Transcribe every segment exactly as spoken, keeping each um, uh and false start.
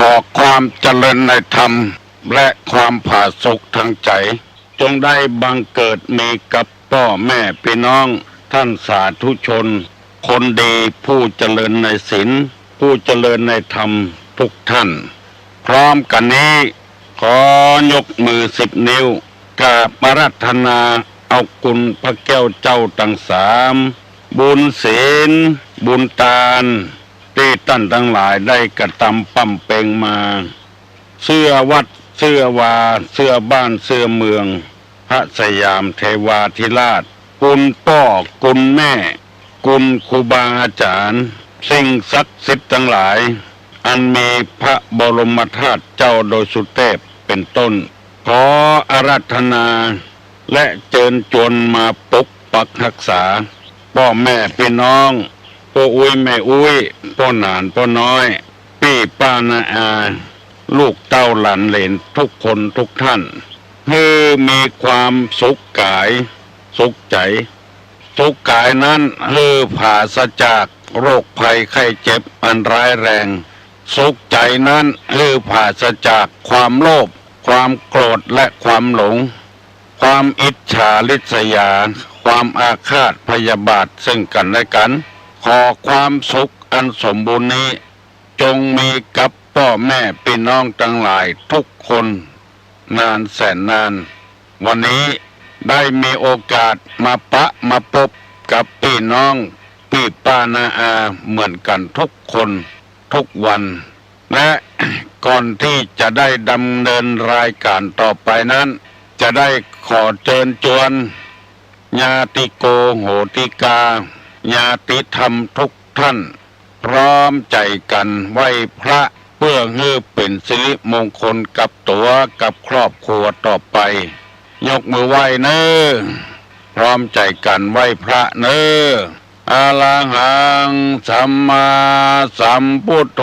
ออกความเจริญในธรรม และความผาสุกทางใจ๋ จงได้บังเกิดมีกับป้อแม่ปี้น้อง ท่านสาธุชน คนดีผู้เจริญในศีล ผู้เจริญในธรรมทุกท่าน พร้อมกั๋นนี้ ขอยกมือสิบนิ้ว กราบอาราธนาเอาคุณพระแก้วเจ้าตังสาม บุญศีล บุญตาน ตี้ต้านตังหลายได้กระตำบำเพ็งมา เสื้อวัด เสื้อวา เสื้อบ้าน เสื้อเมือง พระสยามเทวาธิราช คุณป้อ คุณแม่ คุณครูบาอาจ๋ารย์ สิ่งศักดิ์สิทธิ์ตังหลาย อันมีพระบรมธาตุเจ้าดอยสุเตพเป็นต้น ขออาราธนา และเจิญจวนมาปกปักฮักษา ป้อแม่ปี้น้อง ป้ออุ๊ยแม่อุ๊ย ป้อหนานป้อน้อย ปี้ป้าน้าอา ลูกเต้าหลานเหลนทุกคนทุกท่าน หื้อมีความสุขก๋าย สุขใจ๋ สุขก๋ายนั้นหื้อผาศจากโรคภัยไข้เจ็บอันร้ายแรง สุขใจ๋นั้นหื้อผาศจากความโลภ ความโกรธ และความหลง ความอิจฉาริษยา ความอาฆาตพยาบาทซึ่งกั๋นและกั๋น ขอความสุขอันสมบูรณ์นี้ จงมีกับป้อแม่ปี้น้องตังหลายทุกคน นานแสนนาน วันนี้ได้มีโอกาสมาปะมาปบกับปี้น้อง ปี้ป้าน้าอาเหมือนกั๋นทุกคนทุกวัน และก่อนตี้จะได้ดำเนินรายก๋านต่อไปนั้น จะได้ขอเจิญจวน ญาติโกโหติกา ญาติธรรมทุกท่าน พร้อมใจ๋กั๋นไหว้พระ เปื้อหื้อเป๋นสิริมงคลกับตั๋วกับครอบครัวต่อไป ยกมือไหว้เน่อ พร้อมใจ๋กั๋นไหว้พระเน่อ อะระหัง สัมมาสัมพุทโธ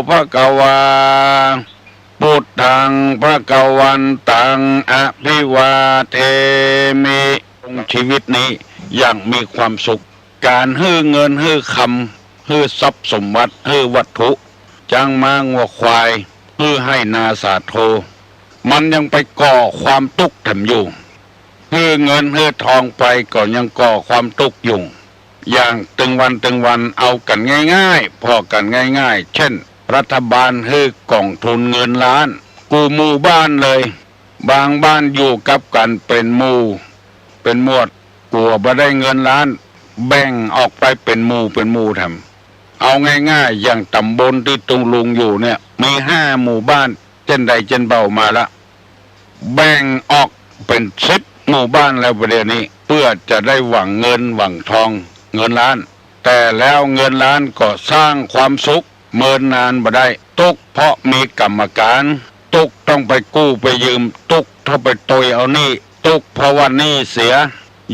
ภะคะวา พุทธัง ภะคะวันตัง อะภิวาเทมิ ชีวิตนี้อย่างมีความสุข ก๋านหื้อเงินหื้อคำ หื้อทรัพย์สมบัติ หื้อวัตถุ จ๊างม้างัวควาย หื้อไฮ่นาสาโท มันยังไปก่อความตุ๊กข์แถมอยู่ หื้อเงินหื้อทองไปก็ยังก่อความตุ๊กข์อยู่ อย่างตึงวันตึงวันเอากั๋นง่ายๆ ผ่อกั๋นง่ายๆ เช่น รัฐบาลหื้อกองทุนเงินล้าน กู้หมู่บ้านเลย บางบ้านอยู่กับกั๋นเป๋นหมู่ เป๋นหมวด กั๋วบ่ได้เงินล้าน แบ่งออกไปเป๋นหมู่เป๋นหมู่แถม เอาง่ายๆ อย่างต๋ำบลตี้ตุ๊ลุงอยู่เนี่ย มีห้าหมู่บ้าน เจ้นใดเจ้นเบามาละ แบ่งออกเป๋นสิบหมู่บ้านแล้วประเดี๋ยวนี้ เปื้อจะได้หวังเงินหวังทอง เงินล้าน แต่แล้วเงินล้านก็สร้างความสุขเมินนานบ่ได้ ตุ๊กข์เพราะมีกรรมการ ตุ๊กข์ต้องไปกู้ไปยืม ตุ๊กข์ต้องไปตวยเอาหนี้ ตุ๊กข์เพราะว่าหนี้เสีย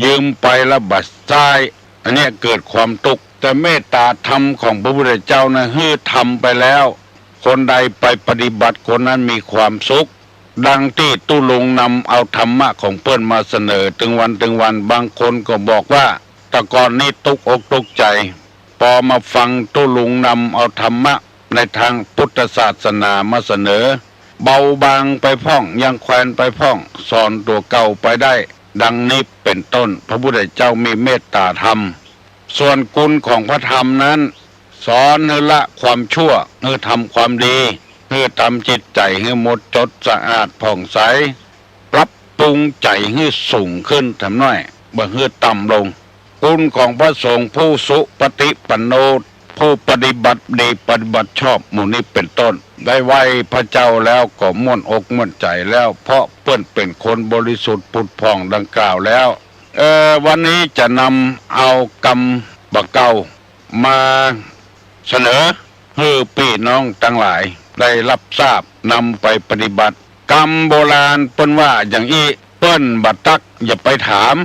ยืมไปแล้วบ่ใจ๊ อันเนี้ยเกิดความตุ๊กข์ แต่เมตตาธรรมของพระพุทธเจ้านะ หื้อทำไปแล้ว คนใดไปปฏิบัติคนนั้นมีความสุข ดังตี้ตุ๊ลุงนำเอาธรรมะของเปิ้นมาเสนอตึงวันตึงวัน บางคนก็บอกว่า แต่ก่อนนี้ตุ๊กอกตุ๊กข์ใจ๋ ปอมาฟังตุ๊ลุงนำเอาธรรมะในตางพุทธศาสนามาเสนอ เบาบางไปพ่อง ยังแควนไปพ่อง สอนตั๋วเก่าไปได้ ดังนี้เป๋นต้น พระพุทธเจ้ามีเมตตาธรรม ส่วนกุณของพระธรรมนั้น สอนหื้อละความชั่ว หื้อทำความดี หื้อตำจิตใจ๋หื้อหมดจดสะอาดผ่องใส ปรับปรุงใจ๋หื้อสูงขึ้นแถมหน้อย บ่หื้อต่ำลง กุณของพระสงฆ์ผู้สุปฏิปันโน ผู้ปฏิบัติดีปฏิบัติชอบหมู่นี้เป๋นต้น ได้ไหว้พระเจ้าแล้วก็ม่วนอกม่วนใจ๋แล้ว เพราะเปิ้นเป๋นคนบริสุทธิ์ผุดผ่องดังกล่าวแล้ว เอ่อ วันนี้จะนำเอากำบ่าเก่ามาเสนอ หื้อปี้น้องตังหลายได้ฮับทราบ นำไปปฏิบัติ กำโบราณเปิ้นว่าอย่างอี้ เปิ้นบ่ตักอย่าไปถาม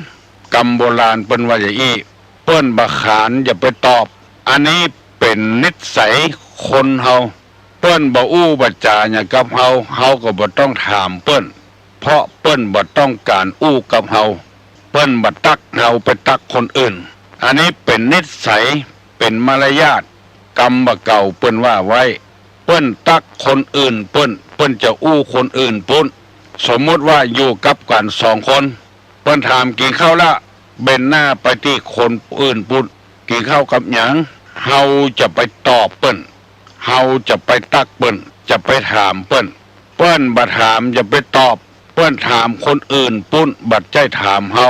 กำโบราณเปิ้นว่าอย่างอี้ เปิ้นบ่ขานอย่าไปตอบ อันนี้เป๋นนิสัยคนเฮา เปิ้นบ่อู้บ่จ๋าหยังกับเฮา เฮาก็บ่ต้องถามเปิ้น เพราะเปิ้นบ่ต้องก๋านอู้กับเฮา เปิ้นบ่ตักเฮาไปตักคนอื่น อันนี้เป๋นนิสัย เป๋นมารยาท กำบ่าเก่าเปิ้นว่าไว้ ปิ้นตั๊กคนอื่นปุ้น ปิ้นจะอู้คนอื่นปุ้น สมมุติว่าอยู่กับกั๋นสองคน ปิ้นถาม "กิ๋นข้าวละ" เบนหน้าไปตี้คนอื่นปุ้น "กิ๋นข้าวกับหยัง" เฮาจะไปตอบเปิ้น เฮาจะไปตั๊กเปิ้น จะไปถามเปิ้น เปิ้นบ่ถาม อย่าไปตอบ เปิ้นถามคนอื่นปุ้น บ่ใจ้ถามเฮา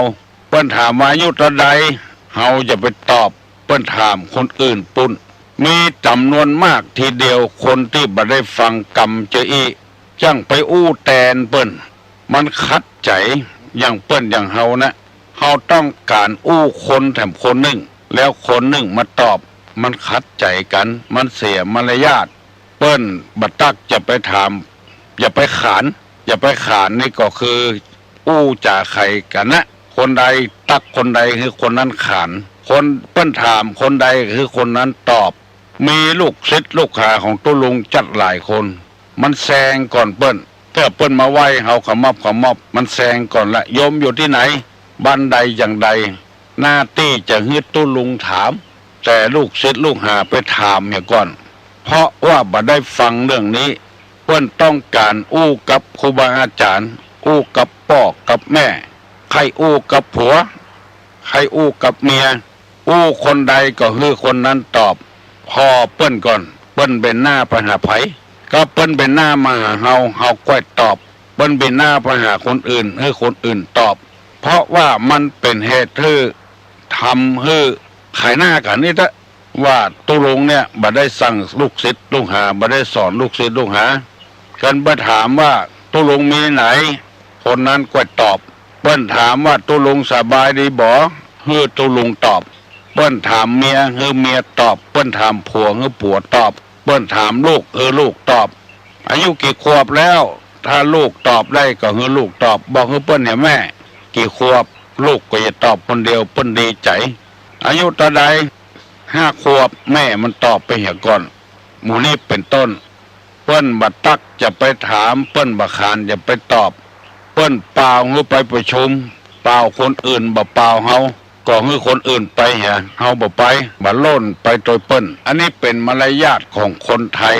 เปิ้นถามว่า "อายุเต้าใด" เฮาจะไปตอบ เปิ้นถามคนอื่นปุ้น มีจ๋ำนวนมากทีเดียว คนตี้บ่ได้ฟังกำเจออี้ จั้งไปอู้แตนเปิ้น มันขัดใจ๋ อย่างเปิ้นอย่างเฮานะ เฮาต้องก๋านอู้คนแถมคนนึ่ง แล้วคนนึ่งมาตอบ มันขัดใจ๋กั๋น มันเสียมารยาท เปิ้นบ่ตั๊ก อย่าไปถาม อย่าไปขาน อย่าไปขานนี่ก็คืออู้จ๋าไขกั๋นนะ คนใดตั๊กคนใดคือคนนั้นขาน คน เปิ้นถามคนใดคือคนนั้นตอบ มีลูกศิษย์ลูกหาของตุ๊ลุงจั๊ดหลายคน มันแซงก่อนเปิ้น เตื้อเปิ้นมาไหว้เฮาขะมอบขะมอบ มันแซงก่อนละ โยมอยู่ตี้ไหน บ้านใดอย่างใด หน้าตี้จะหื้อตุ๊ลุงถาม แต่ลูกศิษย์ลูกหาไปถามเหียก่อน เพราะว่าบ่ได้ฟังเรื่องนี้ เปิ้นต้องก๋านอู้กับครูบาอาจ๋ารย์ อู้กับป้อกับแม่ ใค่อู้กับผัว ใค่อู้กับเมีย อู้คนใดก็หื้อคนนั้นตอบ ผ่อเปิ้นก่อน เปิ้นเบนหน้าไปหาใผ ก็เปิ้นเบนหน้ามาหาเฮา เฮาก้อยตอบ เปิ้นเบนหน้าไปหาคนอื่น หื้อคนอื่นตอบ เพราะว่ามันเป๋นเหตุหื้อ ทำหื้อขายหน้ากั๋นนี่เต๊อะ ว่าตุ๊ลุงเนี่ยบ่ได้สั่งลูกศิษย์ลูกหา บ่ได้สอนลูกศิษย์ลูกหา เปิ้นไปถามว่า "ตุ๊ลุงมีไหน" คนนั้นก้อยตอบ เปิ้นถามว่า "ตุ๊ลุงสบายดีบ่" หื้อตุ๊ลุงตอบ เปิ้นถามเมีย หื้อเมียตอบ เปิ้นถามผัว หื้อผัวตอบ เปิ้นถามลูก หื้อลูกตอบ "อายุกี่ขวบแล้ว" ถ้าลูกตอบได้ก็หื้อลูกตอบ บอกหื้อเปิ้นเหียแม่ กี่ขวบ ลูกก็จะตอบคนเดียว เปิ้นดีใจ๋ "อายุเต้าใด" "ห้าขวบ" แม่มันตอบไปเหียก่อน หมู่นี้เป๋นต้น เปิ้นบ่ตั๊ก อย่าไปถาม เปิ้นบ่ขาน อย่าไปตอบ เปิ้นป่าวหื้อไปประชุม ป่าวคนอื่น บ่ป่าวเฮา ก็หื้อคนอื่นไปเหีย เฮาบ่ไป บ่โล่นไปโตยเปิ้น อันนี้เป๋นมารยาทของคนไทย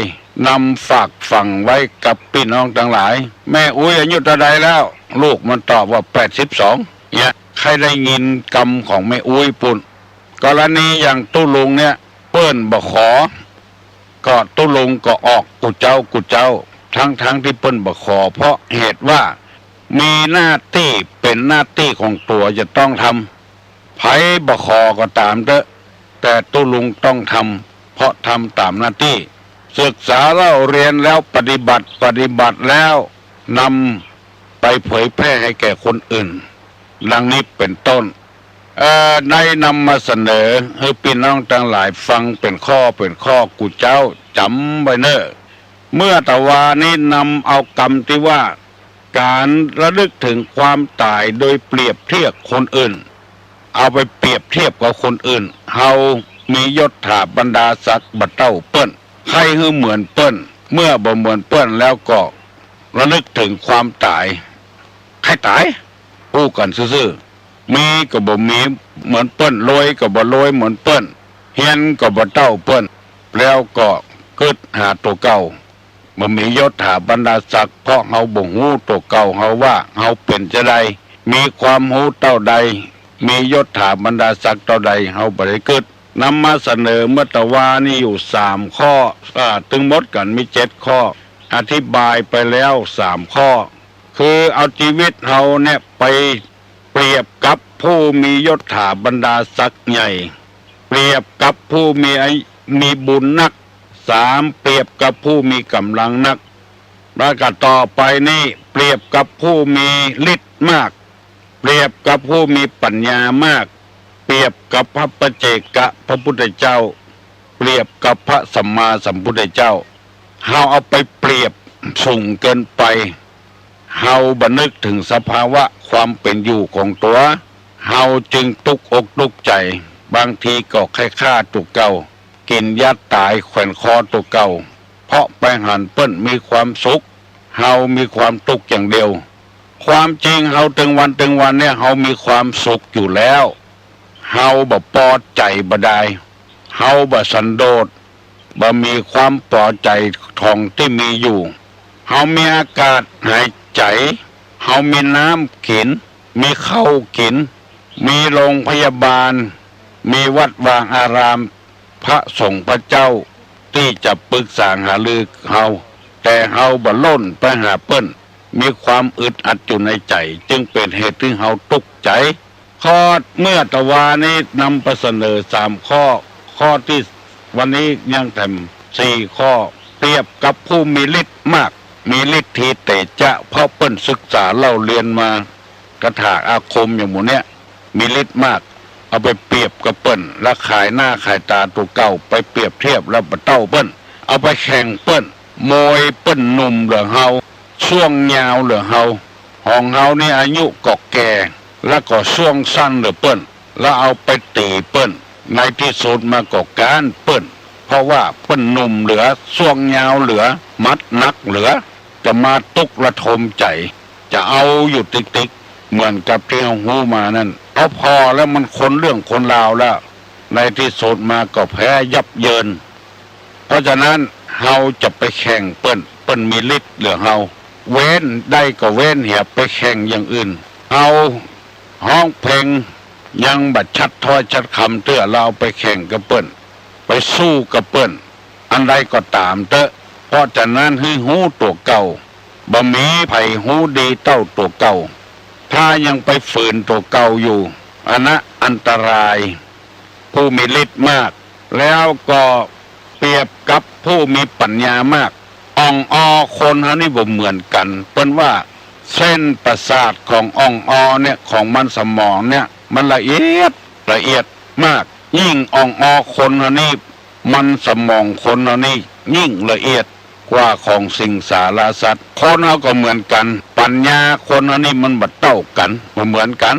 นำฝากฝังไว้กับปี้น้องตังหลาย แม่อุ๊ยอายุเต้าใดแล้ว ลูกมันตอบว่า แปดสิบสอง เนี่ย ใค่ได้ยินกำของแม่อุ๊ยปุ้น กรณีอย่างตุ๊ลุงเนี่ย เปิ้นบ่ขอ ก็ตุ๊ลุงก็ออกกู้เจ๊ากู้เจ๊า ทั้งๆ ตี้เปิ้นบ่ขอ เพราะเหตุว่า มีหน้าตี้ เป๋นหน้าตี้ของตั๋วจะต้องทำ ใผบ่ขอก็ต๋ามเต๊อะ แต่ตุ๊ลุงต้องทำ เพราะทำต๋ามหน้าตี้ ศึกษาเล่าเรียนแล้วปฏิบัติ ปฏิบัติแล้วนำไปเผยแพร่ให้แก่คนอื่น ดังนี้เป๋นต้น เอ่อ ได้นำมาเสนอหื้อปี้น้องตังหลายฟังเป๋นข้อเป๋นข้อ กู้เจ๊าจ๋ำไว้เน่อ เมื่อตะวานี้นำเอากำตี้ว่า ก๋านระลึกเถิงความต๋ายโดยเปรียบเทียบคนอื่น เอาไปเปรียบเทียบกับคนอื่น เฮามียศถาบรรดาศักดิ์บ่เต้าเปิ้น ใค่หื้อเหมือนเปิ้น เมื่อบ่เหมือนเปิ้นแล้วก็ระลึกเถิงความต๋าย ใค่ต๋าย อู้กั๋นซื่อๆ มีก็บ่มีเหมือนเปิ้น รวยก็บ่รวยเหมือนเปิ้น เฮียนก็บ่เต้าเปิ้น แล้วก็กึ๊ดหาตั๋วเก่า บ่มียศถาบรรดาศักดิ์ เพราะเฮาบ่ฮู้ตั๋วเก่าเฮาว่าเฮาเป๋นจาใด มีความฮู้เต้าใด มียศถาบรรดาศักดิ์เต้าใด เฮาบ่ได้กึ๊ด นำมาเสนอเมื่อตะวานี้อยู่สามข้อ อ่า ตึงหมดกั๋นมีเจ็ดข้อ อธิบายไปแล้วสามข้อ คือเอาจีวิตเฮาเนี่ยไปเปรียบกับผู้มียศถาบรรดาศักดิ์ใหญ่ เปรียบกับผู้มีอา มีบุญนัก สาม เปรียบกับผู้มีก๋ำลังนัก แล้วก็ต่อไปนี่เปรียบกับผู้มีฤทธิ์มาก เปรียบกับผู้มีปัญญามาก เปรียบกับพระปัจเจกพระพุทธเจ้า เปรียบกับพระสัมมาสัมพุทธเจ้า เฮาเอาไปเปรียบสูงเกินไป เฮาบ่นึกถึงสภาวะความเป๋นอยู่ของตั๋ว เฮาจึงตุ๊กอกตุ๊กใจ๋ บางทีก็ใค่ฆ่าตั๋วเก่า กิ๋นยาต๋ายแขวนคอตั๋วเก่า เพราะไปหันเปิ้นมีความสุข เฮามีความตุ๊กอย่างเดียว ความจริงเฮาตึงวันตึงวันเนี่ย เฮามีความสุขอยู่แล้ว เฮาบ่ปอใจ๋บ่ดาย เฮาบ่สันโดษ บ่มีความปอใจ๋ ของตี้มีอยู่ เฮามีอากาศหายใจ๋ เฮามีน้ำกิ๋น มีข้าวกิ๋น มีโรงพยาบาล มีวัดวาอาราม พระสงฆ์พระเจ้าตี้จะปึกษาหารือเฮา แต่เฮาบ่ล้นไปหาเปิ้น มีความอึดอัดอยู่ในใจ๋ จึงเป๋นเหตุตี้เฮาตุ๊กข์ใจ๋ ข้อเมื่อตะวานี้นำไปเสนอสามข้อ ข้อตี้วันนี้ยังแถมสี่ข้อ เปรียบกับผู้มีฤทธิ์มาก มีฤทธีเตจะ เพราะเปิ้นศึกษาเล่าเรียนมา คาถาอาคมอย่างหมู่เนี้ย มีฤทธิ์มาก เอาไปเปรียบกับเปิ้น แล้วขายหน้าขายต๋าตั๋วเก่า ไปเปรียบเทียบแล้วบ่เต้าเปิ้น เอาไปแข่งเปิ้น มวยเปิ้นหนุ่มเหลือเฮา ส่วงยาวเหลือเฮา ของเฮานี่อายุก็แก่ แล้วก็ส่วงสั้นเหลือเปิ้น แล้วเอาไปตี๋เปิ้น ในตี้สุดมาก็ก๊านเปิ้น เพราะว่าเปิ้นหนุ่มเหลือ ส่วงยาวเหลือ หมัดหนักเหลือ จะมาตุ๊กข์ระทมใจ๋ จะเอาอยู่ติ๊กๆ เหมือนกับตี้เฮาฮู้มานั้น เอาผ่อแล้วมันคนเรื่องคนราวแล้ว ในตี้สุดมาก็แพ้ยับเยิน เพราะฉะนั้นเฮาจะไปแข่งเปิ้น เปิ้นมีฤทธิ์เหลือเฮา เว้นได้ก็เว้น อย่าไปแข่งอย่างอื่น เฮาฮ้องเพลงยังบ่ชัดถ้อยชัดคำเตื้อ แล้วเอาไปแข่งกับเปิ้น ไปสู้กับเปิ้น อันใดก็ต๋ามเต๊อะ เพราะฉะนั้นหื้อฮู้ตั๋วเก่า บ่มีใผฮู้ดีเต้าตั๋วเก่า ถ้ายังไปฝืนตั๋วเก่าอยู่ อันนั้นอันตราย ผู้มีฤทธิ์มาก แล้วก็เปรียบกับผู้มีปัญญามาก อ่องออคนเฮานี่บ่เหมือนกั๋น เปิ้นว่าเส้นประสาทของอ่องออเนี่ย ของมันสมองเนี่ย มันละเอียด ละเอียดมาก ยิ่งอ่องออคนเฮานี่ มันสมองคนเฮานี่ยิ่งละเอียดกว่าของสิงสาราสัตว์ คนเฮาก็เหมือนกั๋น ปัญญาคนเฮานี่มันบ่เต้ากั๋น บ่เหมือนกั๋น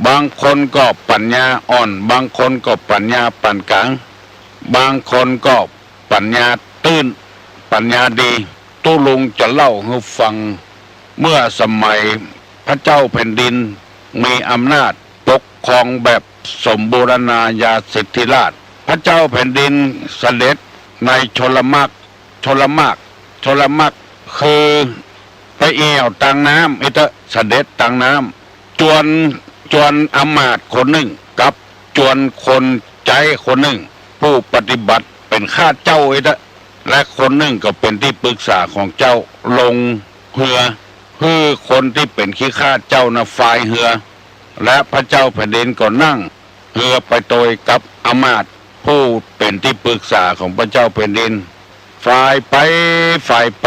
บางคนก็ปัญญาอ่อน บางคนก็ปัญญาปานก๋าง บางคนก็ปัญญาตื้น ปัญญาดี ตุ๊ลุงจะเล่าหื้อฟัง เมื่อสมัยพระเจ้าแผ่นดินมีอำนาจปกครองแบบสมบูรณาญาสิทธิราชย์ พระเจ้าแผ่นดินเสด็จในชลมรรค ชลมรรค ชลมรรค คือไปแอ่วตางน้ำ อิเต๊อะ เสด็จตางน้ำ จวน จวนอำมาตย์คนนึ่ง กับจวนคนใจ๊คนนึ่ง ผู้ปฏิบัติเป๋นข้าเจ้า อิเต๊อะ และคนนึ่งก็เป๋นตี้ปรึกษาของเจ้า ลงเฮือ หื้อคนตี้เป๋นขี้ข้าเจ้านะฟายเฮือ และพระเจ้าแผ่นดินก็นั่งเฮือไปโตยกับอำมาตย์ผู้เป๋นตี้ปรึกษาของพระเจ้าแผ่นดิน ฟายไป ฟายไป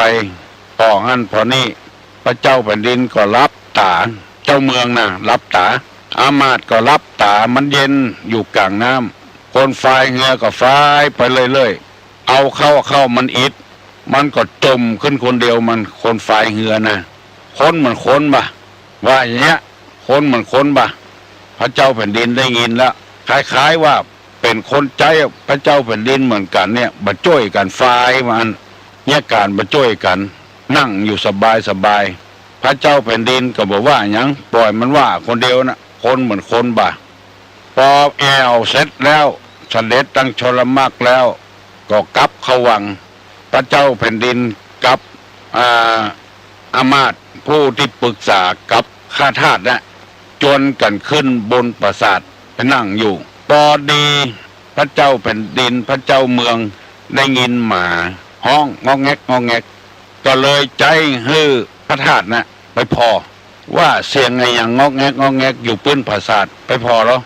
ผ่อหั้นผ่อนี่ พระเจ้าแผ่นดินก็หลับต๋า เจ้าเมืองนะหลับต๋า อำมาตย์ก็หลับต๋า มันเย็นอยู่ก๋างน้ำ คนฟายเฮือก็ฟายไปเรื่อยๆ เอาเข้า เข้ามันอิด มันก็จ่มขึ้นคนเดียวมัน คนฟายเฮือนะ คนเหมือนคนบ่ะ ว่าอย่างเงี้ย คนเหมือนคนบ่ะ พระเจ้าแผ่นดินได้ยินแล้ว คล้ายๆ ว่าเป๋นคนใจ๊พระเจ้าแผ่นดินเหมือนกั๋นเนี่ย บ่จ้วยกั๋นฟายว่าอั้น เยียะก๋านบ่จ้วยกั๋น นั่งอยู่สบายๆ พระเจ้าแผ่นดินก็บ่ว่าหยัง ปล่อยมันว่าคนเดียวนะ คนเหมือนคนบ่ะ ปอแอ่วเสร็จแล้ว เสด็จตังชลมรรคแล้ว ก็กลับเข้าวัง พระเจ้าแผ่นดินกับ อ่า อำมาตย์ผู้ตี้ปรึกษากับข้าทาสนะ จวนกั๋นขึ้นบนปราสาทไปนั่งอยู่ ปอดีพระเจ้าแผ่นดิน พระเจ้าเมืองได้ยินหมาฮ้องงอกแงกงอกแงก ก็เลยใจ๊หื้อข้าทาสนะไปผ่อ ว่าเสียงอะหยังงอกแงกงอกแงกอยู่ปื้นปราสาท ไปผ่อแล้ว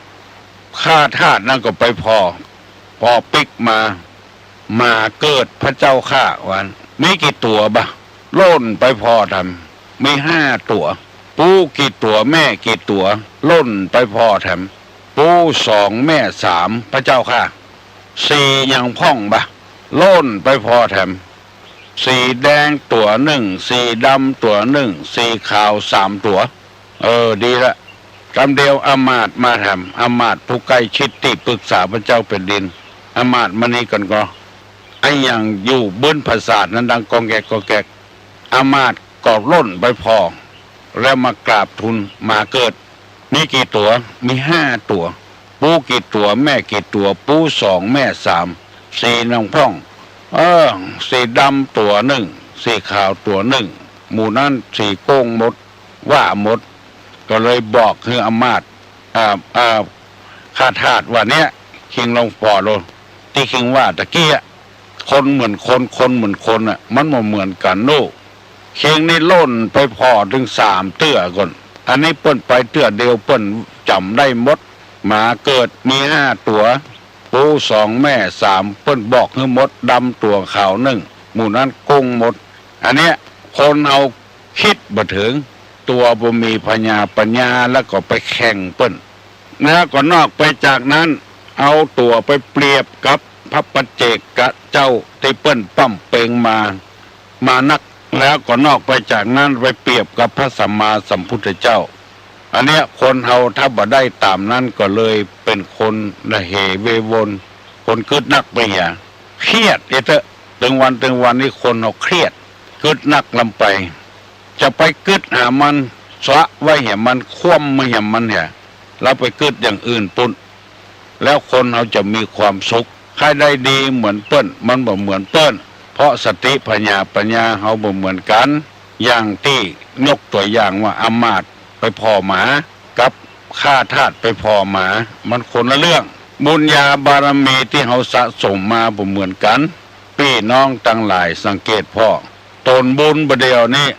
ข้าทาสนั้นก็ไปผ่อ ผ่อปิ๊กมา หมาเกิดพระเจ้าข้า ว่าอั้น มีกี่ตั๋วบ่ะ ล่นไปผ่อแถม มีห้าตั๋ว ปูกี่ตั๋ว แม่กี่ตั๋ว ล่นไปผ่อแถม ปูสองแม่สาม พระเจ้าข้า สีหยังพ่องบ่ะ ล่นไปผ่อแถม สีแดงตั๋วนึ่ง สีดำตั๋วนึ่ง สีขาวสามตั๋ว เออ ดีละ กำเดียวอำมาตย์มาแถม อำมาตย์ผู้ใกล้ชิดตี้ปรึกษาพระเจ้าแผ่นดิน อำมาตย์มานี่ก่อนก็ อะหยังอยู่ปื้นปราสาทนั้นดังกองแกกกองแกก อำมาตย์ก็ล่นไปผ่อ แล้วมากราบทูล หมาเกิด มีกี่ตั๋ว มีห้าตั๋ว ปูกี่ตั๋ว แม่กี่ตั๋ว ปูสองแม่สาม สีหยังพ่อง เออ สีดำตั๋วนึ่ง สีขาวตั๋วนึ่ง หมู่นั้นสีโก้งหมด ว่าหมด ก็เลยบอกหื้ออำมาตย์ อ่า อ่า ข้าทาสว่าเนี้ย คิงลองผ่อดู ตี้คิงว่าตะกี้อะ คนเหมือนคน คนเหมือนคนน่ะ มันบ่เหมือนกั๋นโน้ คิงนี่ล่นไปผ่อตึงสามเตื้อก่อน อันนี้เปิ้นไปเตื้อเดียวเปิ้นจ๋ำได้หมด หมาเกิดมีห้าตั๋ว ปู๋สองแม่สาม เปิ้นบอกหื้อหมด ดำตั๋วขาวนึ่ง หมู่นั้นโก้งหมด อันเนี้ย คนเฮา กึ๊ดบ่เถิง ตั๋วบ่มีผญาปั๋ญญา แล้วก็ไปแข่งเปิ้น แล้วก็นอกไปจากนั้น เอาตั๋วไปเปรียบกับพระปัจเจกเจ้าตี้เปิ้นป้ำเป็งมา มานัก แล้วก็นอกไปจากนั้นไปเปรียบกับพระสัมมาสัมพุทธเจ้า อันเนี้ยคนเฮาถ้าบ่ได้ต๋ามนั้นก็เลยเป๋นคนระเหเววน คนกึ๊ดนักไปเหีย เครียดเอเต๊อะ ตึงวันตึงวันนี้คนเฮาเครียด กึ๊ดนักล้ำไป จะไปกึ๊ดหามัน สะไว้เหียมัน คว่ำไว้เหียมันเหีย แล้วไปกึ๊ดอย่างอื่นปู๊น แล้วคนเฮาจะมีความสุข ใค่ได้ดีเหมือนเปิ้น มันบ่เหมือนเปิ้น เพราะสติผญาปั๋ญญาเฮาบ่เหมือนกั๋น อย่างตี้ยกตั๋วอย่างว่าอำมาตย์ไปผ่อหมา กับข้าทาสไปผ่อหมา มันคนละเรื่อง บุญญาบารมีตี้เฮาสะสมมาบ่เหมือนกั๋น ปี้น้องตังหลายสังเกตผ่อ ต๋นบุญบ่าเดี่ยวนี้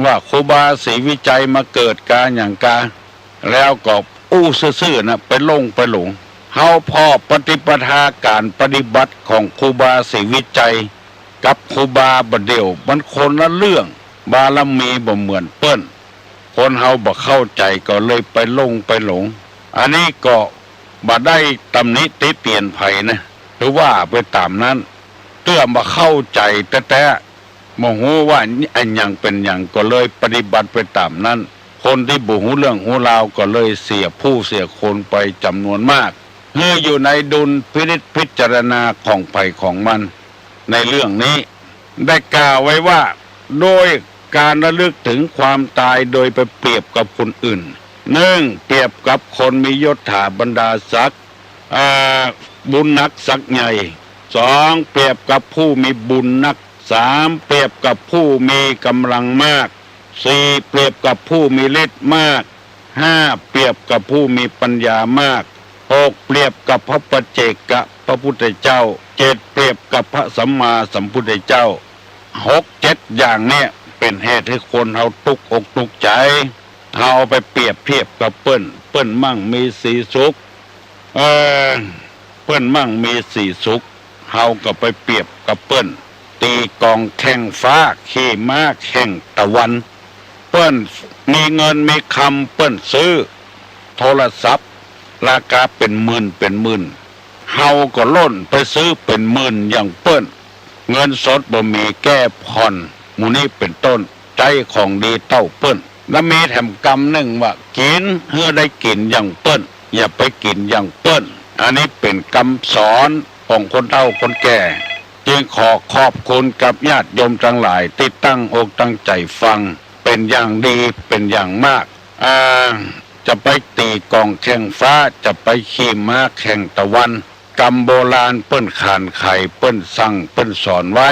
ว่าครูบาศรีวิชัยมาเกิดกาหยังกา แล้วก็อู้ซื่อๆ นะ ไปหลงไปหลง เฮาผ่อปฏิปทาก๋านปฏิบัติของครูบาศรีวิชัย กับครูบาบ่าเดี่ยว มันคนละเรื่อง บารมีบ่เหมือนเปิ้น คนเฮาบ่เข้าใจ๋ก็เลยไปหลงไปหลง อันนี้ก็บ่ได้ตำหนิติเตียนใผนะ ถือว่าไปต๋ามนั้น เตื้อบ่เข้าใจ๋แต๊ๆ บ่ฮู้ว่าอะหยังเป๋นหยัง ก็เลยปฏิบัติไปต๋ามนั้น คนตี้บ่ฮู้เรื่องฮู้ราวก็เลยเสียผู้เสียคนไปจ๋ำนวนมาก หื้ออยู่ในดุลพินิจพิจารณาของใผของมัน ในเรื่องนี้ ได้กล่าวไว้ว่า โดยก๋านระลึกเถิงความต๋ายโดยไปเปรียบกับคนอื่น นึ่ง เปรียบกับคนมียศถาบรรดาศักดิ์ อ่า บุญนักศักดิ์ใหญ่ สอง เปรียบกับผู้มีบุญนัก สาม เปรียบกับผู้มีก๋ำลังมาก สี่ เปรียบกับผู้มีฤทธิ์มาก ห้า เปรียบกับผู้มีปัญญามาก หก เปรียบกับพระปัจเจกพระพุทธเจ้า เจ็ด เปรียบกับพระสัมมาสัมพุทธเจ้า หก เจ็ด อย่างเนี้ยเป๋นเหตุหื้อคนเฮาตุ๊กอกตุ๊กใจ๋ เฮาไปเปรียบเทียบกับเปิ้น เปิ้นมั่งมีสีสุข เออ เปิ้นมั่งมีสีสุข เฮาก็ไปเปรียบกับเปิ้น ตี๋กองแข่งฟ้า ขี่ม้าแข่งตะวัน เปิ้นมีเงินมีคำ เปิ้นซื้อโทรศัพท์ราคาเป๋นหมื่นเป๋นหมื่น เฮาก็ล่นไปซื้อเป๋นหมื่นอย่างเปิ้น เงินสดบ่มีแก้ผ่อน หมู่นี้เป๋นต้น ใจ๊ของดีเต้าเปิ้น แล้วมีแถมกำนึ่งว่า กิ๋นหื้อได้กิ๋นอย่างเปิ้น อย่าไปกิ๋นอย่างเปิ้น อันนี้เป๋นกำสอนของคนเฒ่าคนแก่ จึงขอขอบคุณกับญาติโยมตังหลายตี้ตั้งอกตั้งใจ๋ฟัง เป๋นอย่างดี เป๋นอย่างมาก อ่า จะไปตี๋กองแข่งฟ้า จะไปขี่ม้าแข่งตะวัน กำโบราณเปิ้นขานไข เปิ้นสั่ง เปิ้นสอนไว้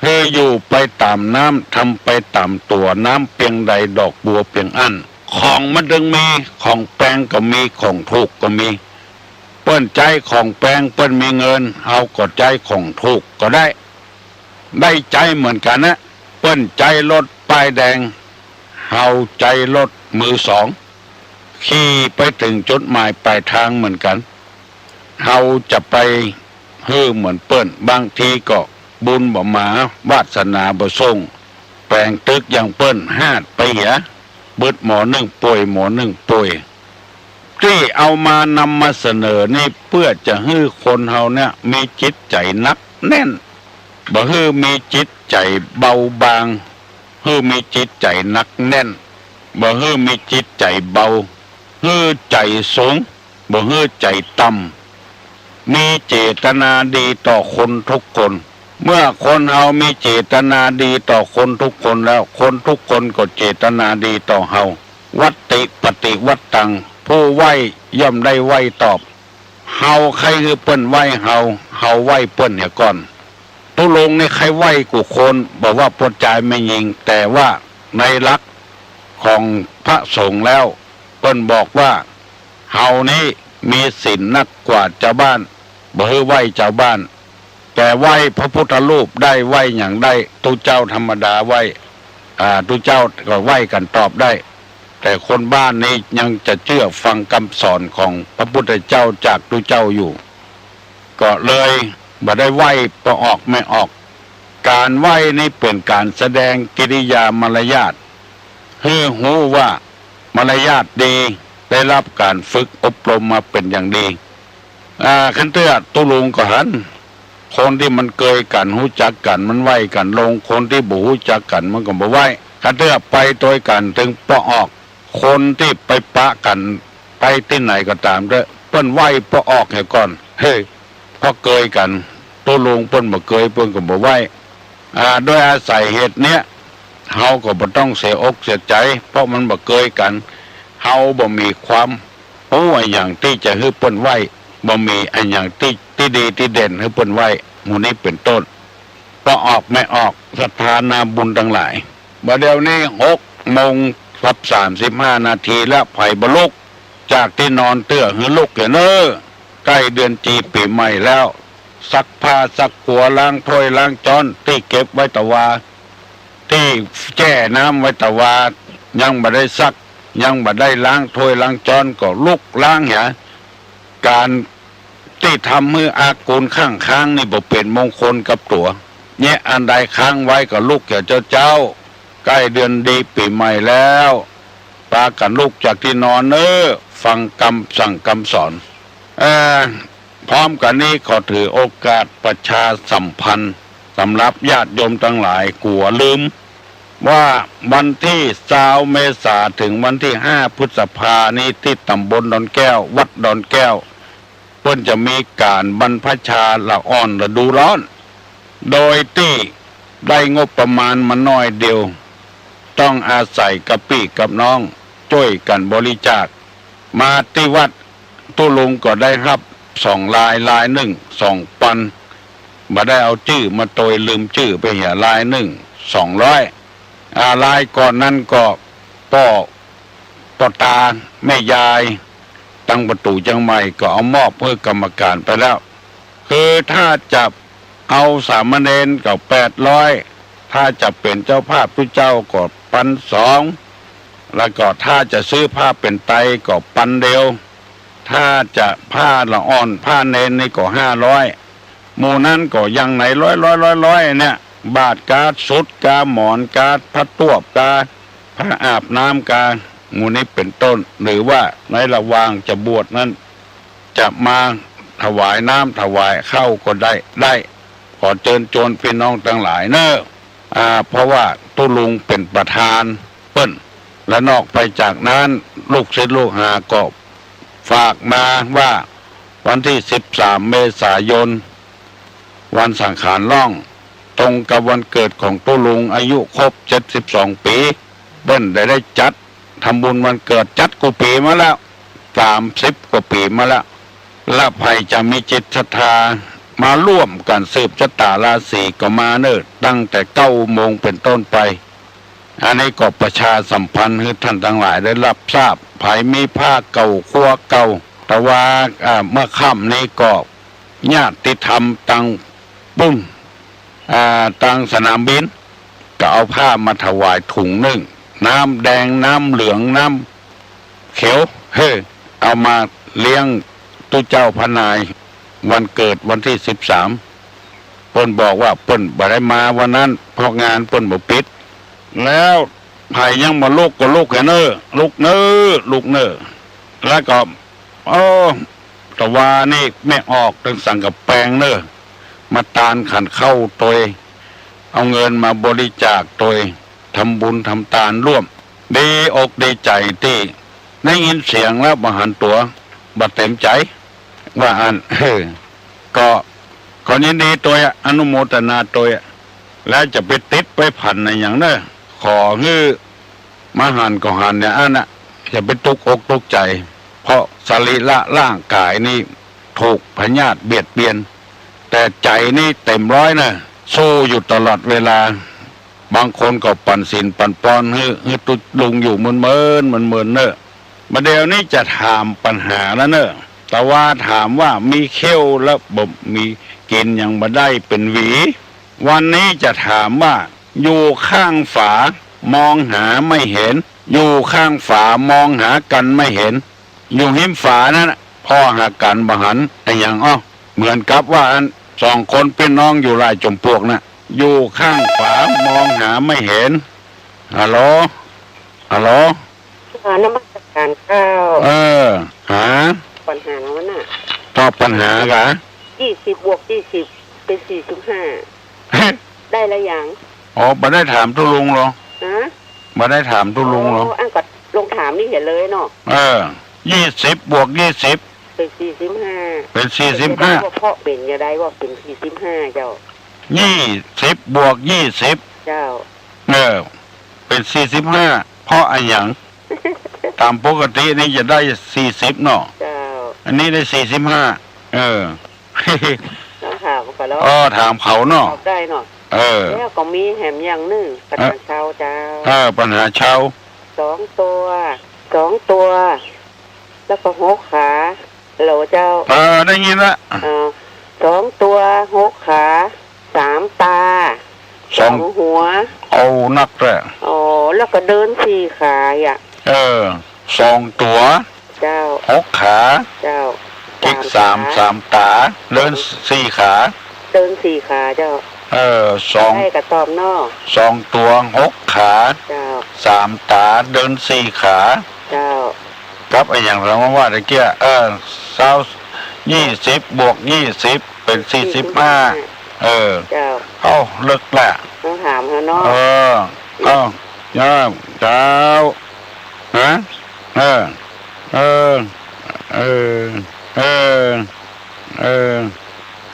หื้ออยู่ไปต๋ามน้ำ ทำไปต๋ามตั๋ว น้ำเปียงใดดอกบัวเปียงอั้น ของมันตึงมี ของแปงก็มี ของถูกก็มี เปิ้นใจ๊ของแปง เปิ้นมีเงิน เฮาก็ใจ๊ของถูกก็ได้ ได้ใจ๊เหมือนกั๋นนะ เปิ้นใจ๊รถป้ายแดง เฮาใจ๊รถมือสอง ขี่ไปเถิงจุดหมายปลายตางเหมือนกั๋น เฮาจะไปหื้อเหมือนเปิ้น บางทีก็บุญบ่มา วาสนาบ่ส่ง แป๋งตึกอย่างเปิ้น ฮาดไปเหีย บึดหมอนึ่งป่วย หมอนึ่งป่วย ตี้เอามานำมาเสนอนี้เปื้อจะหื้อคนเฮาเนี่ยมีจิตใจ๋หนักแน่น บ่หื้อมีจิตใจ๋เบาบาง หื้อมีจิตใจ๋หนักแน่น บ่หื้อมีจิตใจ๋เบา หื้อใจ๋สูง บ่หื้อใจ๋ต่ำ มีเจตนาดีต่อคนทุกคน เมื่อคนเฮามีเจตนาดีต่อคนทุกคนแล้ว คนทุกคนก็เจตนาดีต่อเฮา วัตติปฏิวัตตัง ผู้ไหว้ย่อมได้ไหว้ตอบ เฮาใค่หื้อเปิ้นไหว้เฮา เฮาไหว้เปิ้นเหียก่อน ตุ๊ลุงนี่ใค่ไหว้กู้คน บ่ว่าป้อจายแม่ญิง แต่ว่าในหลักของพระสงฆ์แล้ว เปิ้นบอกว่า เฮานี้มีศีลนักกว่าจาวบ้าน บ่หื้อไหว้จาวบ้าน แต่ไหว้พระพุทธรูปได้ ไหว้หยังได้ ตุ๊เจ้าธรรมดาไหว้ อ่า ตุ๊เจ้าก็ไหว้กั๋นตอบได้ แต่คนบ้านนี้ยังจะเจื้อฟังกำสอนของพระพุทธเจ้าจากตุ๊เจ้าอยู่ ก็เลยบ่ได้ไหว้ป้อออกแม่ออก ก๋านไหว้นี้เป๋นก๋านแสดงกิริยามารยาท หื้อฮู้ว่ามารยาทดี ได้ฮับก๋านฝึกอบรมมาเป๋นอย่างดี อ่า คันเตื้อตุ๊ลุงก็หัน คนตี้มันเกยกั๋น ฮู้จักกั๋น มันไหว้กั๋นลง คนตี้บ่ฮู้จักกั๋น มันก็บ่ไหว้ คันเตื้อไปตวยกั๋นเถิงป้อออก คนตี้ไปปะกั๋น ไปตี้ไหนก็ต๋ามเต๊อะ เปิ้นไหว้ป้อออกเหียก่อน เฮ้ย เพราะเกยกั๋น ตุ๊ลุงเปิ้นบ่เกย เปิ้นก็บ่ไหว้ อ่า โดยอาศัยเหตุเนี้ย เฮาก็บ่ต้องเสียอกเสียใจ๋ เพราะมันบ่เกยกั๋น เฮาบ่มีความฮู้อะหยังตี้จะหื้อเปิ้นไหว้ บ่มีอะหยังตี้ ตี้ดีตี้เด่นหื้อเปิ้นไหว้ หมู่นี้เป๋นต้น ป้อออกแม่ออก ศรัทธานาบุญตังหลาย บ่าเดี่ยวนี้หกโมงกับสามสิบห้านาทีแล้ว ใผบ่ลุกจากตี้นอนเตื้อหื้อลุกเหียเน่อ ใก้เดือนจีปี๋ใหม่แล้ว ซักผ้าซักกั๋ว ล้างถ้วยล้างจ๊อน ตี้เก็บไว้ตะวา ตี้แจ้น้ำไว้ตะวา ยังบ่ได้ซัก ยังบ่ได้ล้างถ้วยล้างจ๊อนก็ลุกล้างเหีย ก๋านตี้ทำหื้ออากูลข้างค้างนี่บ่เป๋นมงคลกับตั๋ว เยียะอันใดค้างไว้ก็ลุกเหียเจ้าเจ้า ใก้เดือนดีปี๋ใหม่แล้ว ปากั๋นลุกจากตี้นอนเน่อ ฟังกำสั่งกำสอน เอ่อ พร้อมกั๋นนี้ขอถือโอกาสประชาสัมพันธ์สำหรับญาติโยมตังหลาย กั๋วลืม ว่าวันตี้ซาวเมษาเถิงวันตี้ห้าพฤษภานี้ ตี้ต๋ำบลดอนแก้ว วัดดอนแก้ว เปิ้นจะมีก๋านบรรพชาละอ่อนฤดูร้อน โดยตี้ได้งบประมาณมาน้อยเดียว ต้องอาศัยกับปี้กับน้องจ้วยกั๋นบริจาค มาตี้วัด ตุ๊ลุงก็ได้ฮับสองราย รายนึ่งสองปัน บ่ได้เอาจื้อมาตวย ลืมจื้อไปเหีย รายนึ่งสองร้อย อ่า รายก่อนนั้นก็ป้อ ป้อตาแม่ยาย ตังประตู๋เจียงใหม่ก็เอามอบหื้อกรรมการไปแล้ว คือถ้าจะเอาสามเณรก็แปดร้อย ถ้าจะเป๋นเจ้าภาพตุ๊เจ้าก็ปันสอง แล้วก็ถ้าจะซื้อผ้าเป๋นไตรก็ปันเดียว ถ้าจะผ้าละอ่อนผ้าเณรนี่ก็ห้าร้อย หมู่นั้นก็อย่างไหนร้อยร้อยร้อยร้อยเนี่ย บาตรกา สุดกา หมอนกา ผ้าตวบกา ผ้าอาบน้ำกา หมู่นี้เป๋นต้น หรือว่าในระหว่างจะบวชนั้น จะมาถวายน้ำถวายข้าวก็ได้ ได้ ขอเจิญจวนปี้น้องตังหลายเน่อ อ่า เพราะว่าตุ๊ลุงเป๋นประธานเปิ้น และนอกไปจากนั้นลูกศิษย์ลูกหาก็ฝากมาว่าวันตี้สิบสามเมษายน วันสังขารล่อง ตรงกับวันเกิดของตุ๊ลุง อายุครบเจ็ดสิบสองปี๋ เปิ้นได้ ได้จัดทำบุญวันเกิด จัดกู้ปี๋มาแล้ว สามสิบกว่าปี๋มาแล้ว และใผจะมีจิตศรัทธามาร่วมกั๋นสืบชะตาราศีก็มาเน่อ ตั้งแต่เก้าโมงเป๋นต้นไป อันนี้ก็ประชาสัมพันธ์หื้อท่านตังหลายได้ฮับทราบ ใผมีผ้าเก่าครัวเก่า แต่ว่า อ่า เมื่อค่ำนี้ก็ญาติธรรมตังปุ้น อ่า ตังสนามบิน ก็เอาผ้ามาถวายถุงนึ่ง น้ำแดง น้ำเหลือง น้ำเขียว เฮ้อ เอามาเลี้ยงตุ๊เจ้าพระนาย วันเกิดวันตี้สิบสาม เปิ้นบอกว่าเปิ้นบ่ได้มาวันนั้น เพราะงานเปิ้นบ่ปิด แล้วใผยังบ่ลุกก็ลุกเน่อ ลุกเน่อ ลุกเน่อ แล้วก็ โอ้ ตะวานี่แม่ออกตึงสังกะแปงเน่อ มาตานขันข้าวตวย เอาเงินมาบริจาคตวย ทำบุญทำตานร่วม ดีอกดีใจ๋ตี้ได้ยินเสียงแล้วบ่หันตั๋ว บ่เต็มใจ๋ ว่าอั้น เออ ก็ขอยินดีตวย อนุโมทนาตวย แล้วจะไปติดไปพันอะหยังเน่อ ขอหื้อ มาหันก็หันอย่างอั้นน่ะ อย่าไปตกอกตกใจ๋ เพราะสรีระร่างกายนี่ถูกพยาธิเบียดเบียน แต่ใจ๋นี่เต็มร้อยเน่อ สู้อยู่ตลอดเวลา บางคนก็ปันศีลปันปอนหื้อ หื้อตุ๊ลุงอยู่เมินๆ เมินๆ เน่อ บ่าเดี่ยวนี้จะถามปัญหาแล้วเน่อ แต่ว่าถามว่ามีเขี้ยวแล้วบ่มีกิ๋นหยังบ่ได้เป๋นหวี วันนี้จะถามว่า อยู่ข้างฝา มองหาไม่เห็น อยู่ข้างฝา มองหากั๋นไม่เห็น อยู่ฮิมฝานั้นน่ะ ผ่อหากั๋นบ่หัน อะหยังอ้อ เหมือนกับว่าอันสองคนปี้น้องอยู่หลายจ๋อมปลวกน่ะ อยู่ข้างฝา มองหาไม่เห็น ฮัลโหล ฮัลโหล อ่า นมัสการเจ้า เออ หา ปัญหาวันน่ะ ตอบปัญหากะ ยี่สิบบวกยี่สิบ เป๋นสี่สิบห้า ได้ละยัง อ๋อ บ่ได้ถามตุ๊ลุงเหรอ ฮะ บ่ได้ถามตุ๊ลุงเหรอ อ๋อ อันก็ลองถามนี่เหียเลยเนาะ เออ ยี่สิบบวกยี่สิบ เป๋นสี่สิบห้า เป๋นสี่สิบห้า บ่าเป๋นจะได้ว่าเป๋นสี่สิบห้าเจ้า ยี่สิบบวกยี่สิบ เจ้า เออ เป๋นสี่สิบห้า เพราะอะหยัง ต๋ามปกตินี่จะได้สี่สิบเนาะ เจ้า อันนี้ได้สี่สิบห้า เออ ต้องถามเขาแล้ว เออ ถามเขาเนาะ ตอบได้เนาะ เออ แล้วก็มีแหมอย่างนึ่ง ปัญหาชาวเจ้า เออ ปัญหาชาว สองตั๋ว สองตั๋ว แล้วก็หกขา ฮัลโหลเจ้า เออ ได้ยินละ เออ สองตั๋ว หกขา สามต๋า สอง สองหัว เอานักแหละ อ๋อ แล้วก็เดินสี่ขาอ่ะ เออ สองตั๋ว เจ้า หกขา เจ้า อีกสาม สามต๋า เดินสี่ขา เดินสี่ขาเจ้า เออ สอง ได้กะตอบเนาะ สองตั๋ว หกขา เจ้า สามต๋า เดินสี่ขา เจ้า กับอะหยังเรามาว่าตะเกีย เออ ซาว ยี่สิบบวกยี่สิบ เป๋นสี่สิบห้า เออ เจ้า เอ้า เลิกละ ต้องถามเขาเนาะ เออ เอ้า เจ้า เจ้า ฮะ เออ เออ เออ เออ เออ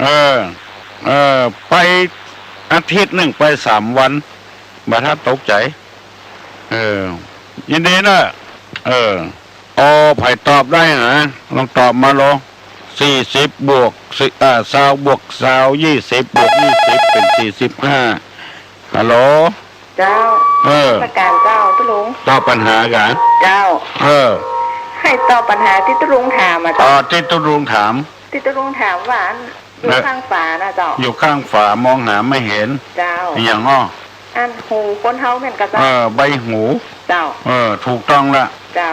เออ เออ ไปอาทิตย์นึ่งไปสามวัน บ่ทันตกใจ๋ เออ ยินดีเน่อ เออ อ๋อ ใผตอบได้นะ ลองตอบมาลอง สี่สิบบวก สี่ อ่า ซาวบวกซาว ยี่สิบบวกยี่สิบ เป๋นสี่สิบห้า ฮัลโหล เจ้า เออ นมัสการเจ้าตุ๊ลุง ตอบปัญหากะ เจ้า เออ ใค่ตอบปัญหาตี้ตุ๊ลุงถามอะ อ๋อ เจ้า ตี้ตุ๊ลุงถาม ตี้ตุ๊ลุงถามว่าอัน อยู่ เออ ข้างฝานะเจ้า อยู่ข้างฝามองหาไม่เห็น เจ้า อะหยังอ้อ อันหูคนเฮาแม่นก่อเจ้า เออ ใบหู เจ้า เออ ถูกต้องละ เจ้า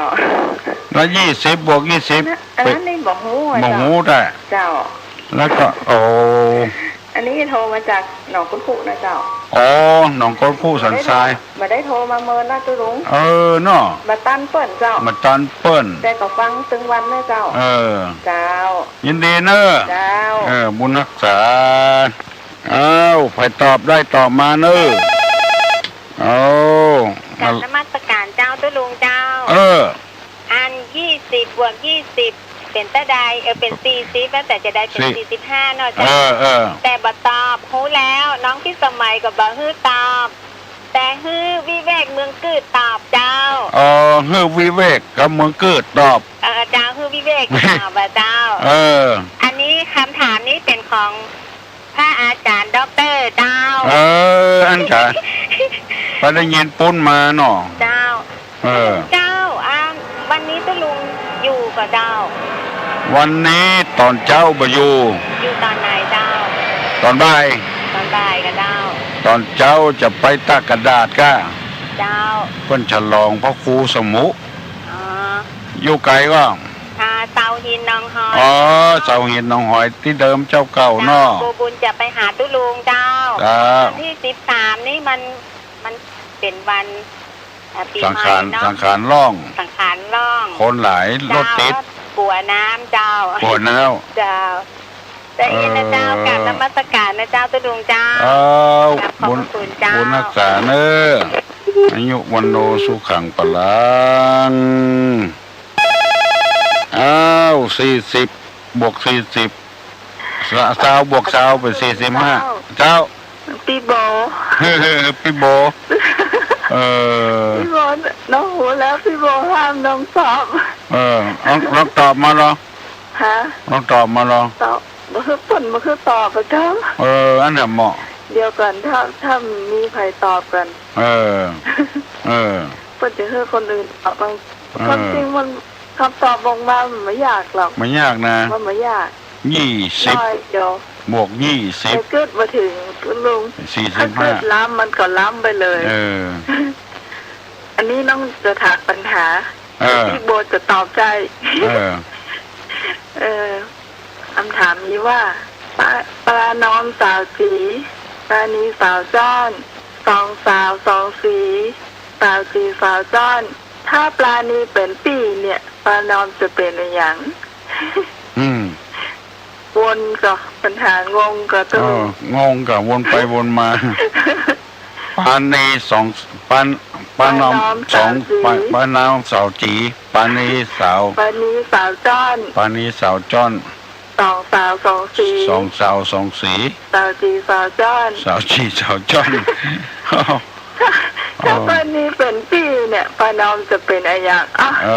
แล้วยี่สิบบวกยี่สิบ นะ อันนั้นนี่บ่ฮู้อะ บ่ฮู้ เจ้า แต่ เจ้า แล้วก็ โอ้ อันนี้โทรมาจากหนองกุดคุนะเจ้า อ๋อ หนองกุดคุสันทราย บ่ได้โทรมาเมินนะตุ๊ลุง เออ เนาะ บ่ตันเปิ้นเจ้า บ่ตันเปิ้น แต่ก็ฟังตึงวันนะเจ้า เออ เจ้า ยินดีเน่อ เจ้า เออ บุญฮักษา อ้าว ใผตอบได้ตอบมาเน่อ เอา กราบนมัสการเจ้าตุ๊ลุงเจ้า เออ อันยี่สิบบวกยี่สิบ เป๋นเต้าใด เออ เป๋นสี่สิบ แล้วแต่จะได้เป๋นสี่ สี่สิบห้าเนาะเจ้า เออ เออ แต่บ่ตอบ ฮู้แล้ว น้องพิสมัยก็บ่หื้อตอบ แต่หื้อวิเวกเมืองกืดตอบเจ้า อ๋อ หื้อวิเวกกับเมืองกืดตอบ เออ เจ้า หื้อวิเวกตอบอะเจ้า เออ อันนี้กำถามนี้เป๋นของพระอาจ๋ารย์ด็อกเตอร์เจ้า เออ อันจ๋า ไปได้ยินปุ้นมาเนาะ เจ้า เออ เจ้า อ่า วันนี้ตุ๊ลุงอยู่ก่อเจ้า วันนี้ต๋อนเจ๊าบ่อยู่ อยู่ต๋อนไหนเจ้า ต๋อนบ่าย ต๋อนบ่ายก่อเจ้า ต๋อนเจ๊าจะไปตากกระดาษก้า เจ้า เปิ้นฉลองพระครูสมุ อ๋อ อยู่ไก๋ก่อ อ่า เสาหินหนองหอย อ๋อ เสาหินหนองหอยตี้เดิมเจ้าเก่าเนาะ เจ้า ครูบุญจะไปหาตุ๊ลุงเจ้า เจ้า วันตี้สิบสามนี่มัน มันเป๋นวัน อ่า ปี๋ใหม่เนาะ สังขารล่อง สังขารล่อง คนหลาย รถติด เจ้า กั๋วน้ำเจ้า กั๋วน้ำ เจ้า จะอินนะเจ้า เออ กราบนมัสการนะเจ้าตุ๊ลุงเจ้า อ้าว กราบขอบพระคุณเจ้า บุญฮักษาเน่อ อายุวัณโณสุขังพลัง อ้าว สี่สิบบวกสี่สิบ ซาวบวกซาวเป๋นสี่สิบห้า เจ้า ปี้โบ ปี้โบ เออ ปี้โบ น้องฮู้แล้ว ปี้โบห้ามน้องตอบ เออ ลอง ลองตอบมาลอง ฮะ ลองตอบมาลอง ตอบ บ่คือเปิ้น บ่คือตอบอะเจ้า เออ อันนั้นเหมาะ เดี๋ยวก่อน ถ้า ถ้ามีใผตอบก่อน เออ เออ เปิ้นจะหื้อคนอื่นตอบบ้าง เออ ความจริงมัน กำตอบออกมามันบ่ยากหรอก บ่ยากนะ มันบ่ยาก ยี่สิบ น้อยเดียว บวกยี่สิบ แต่กึ๊ดบ่เถิง คุณลุง สี่สิบห้า ถ้ากึ๊ดล้ำมันก็ล้ำไปเลย เออ อันนี้น้องจะถามปัญหา เออ ตี้โบจะตอบได้ เออ เออ กำถามมีว่า ป้า ป้านอมสาวจี๋ ปานีสาวจ้อน สองสาวสองสี สาวจี๋สาวจ้อน ถ้าปานีเป๋นปี้เนี่ย ป้านอมจะเป๋นอะหยัง อืม วนก่อ ปัญหางงก่อ เออ ตู้ งงก่อ วนไปวนมา ปานีสอง ปา ปานอม ปานอม สอง สาวจี๋ ปา ปานอมสาวจี๋ ปานีสาว ปานีสาวจ้อน ปานีสาวจ้อน สองสาวสองสี สองสาวสองสี สาวจี๋สาวจ้อน สาวจี๋สาวจ้อน ถ้า ถ้า เออ ปานีเป๋นปี้เนี่ย ป้านอมจะเป๋นอะหยัง อ่ะ เอ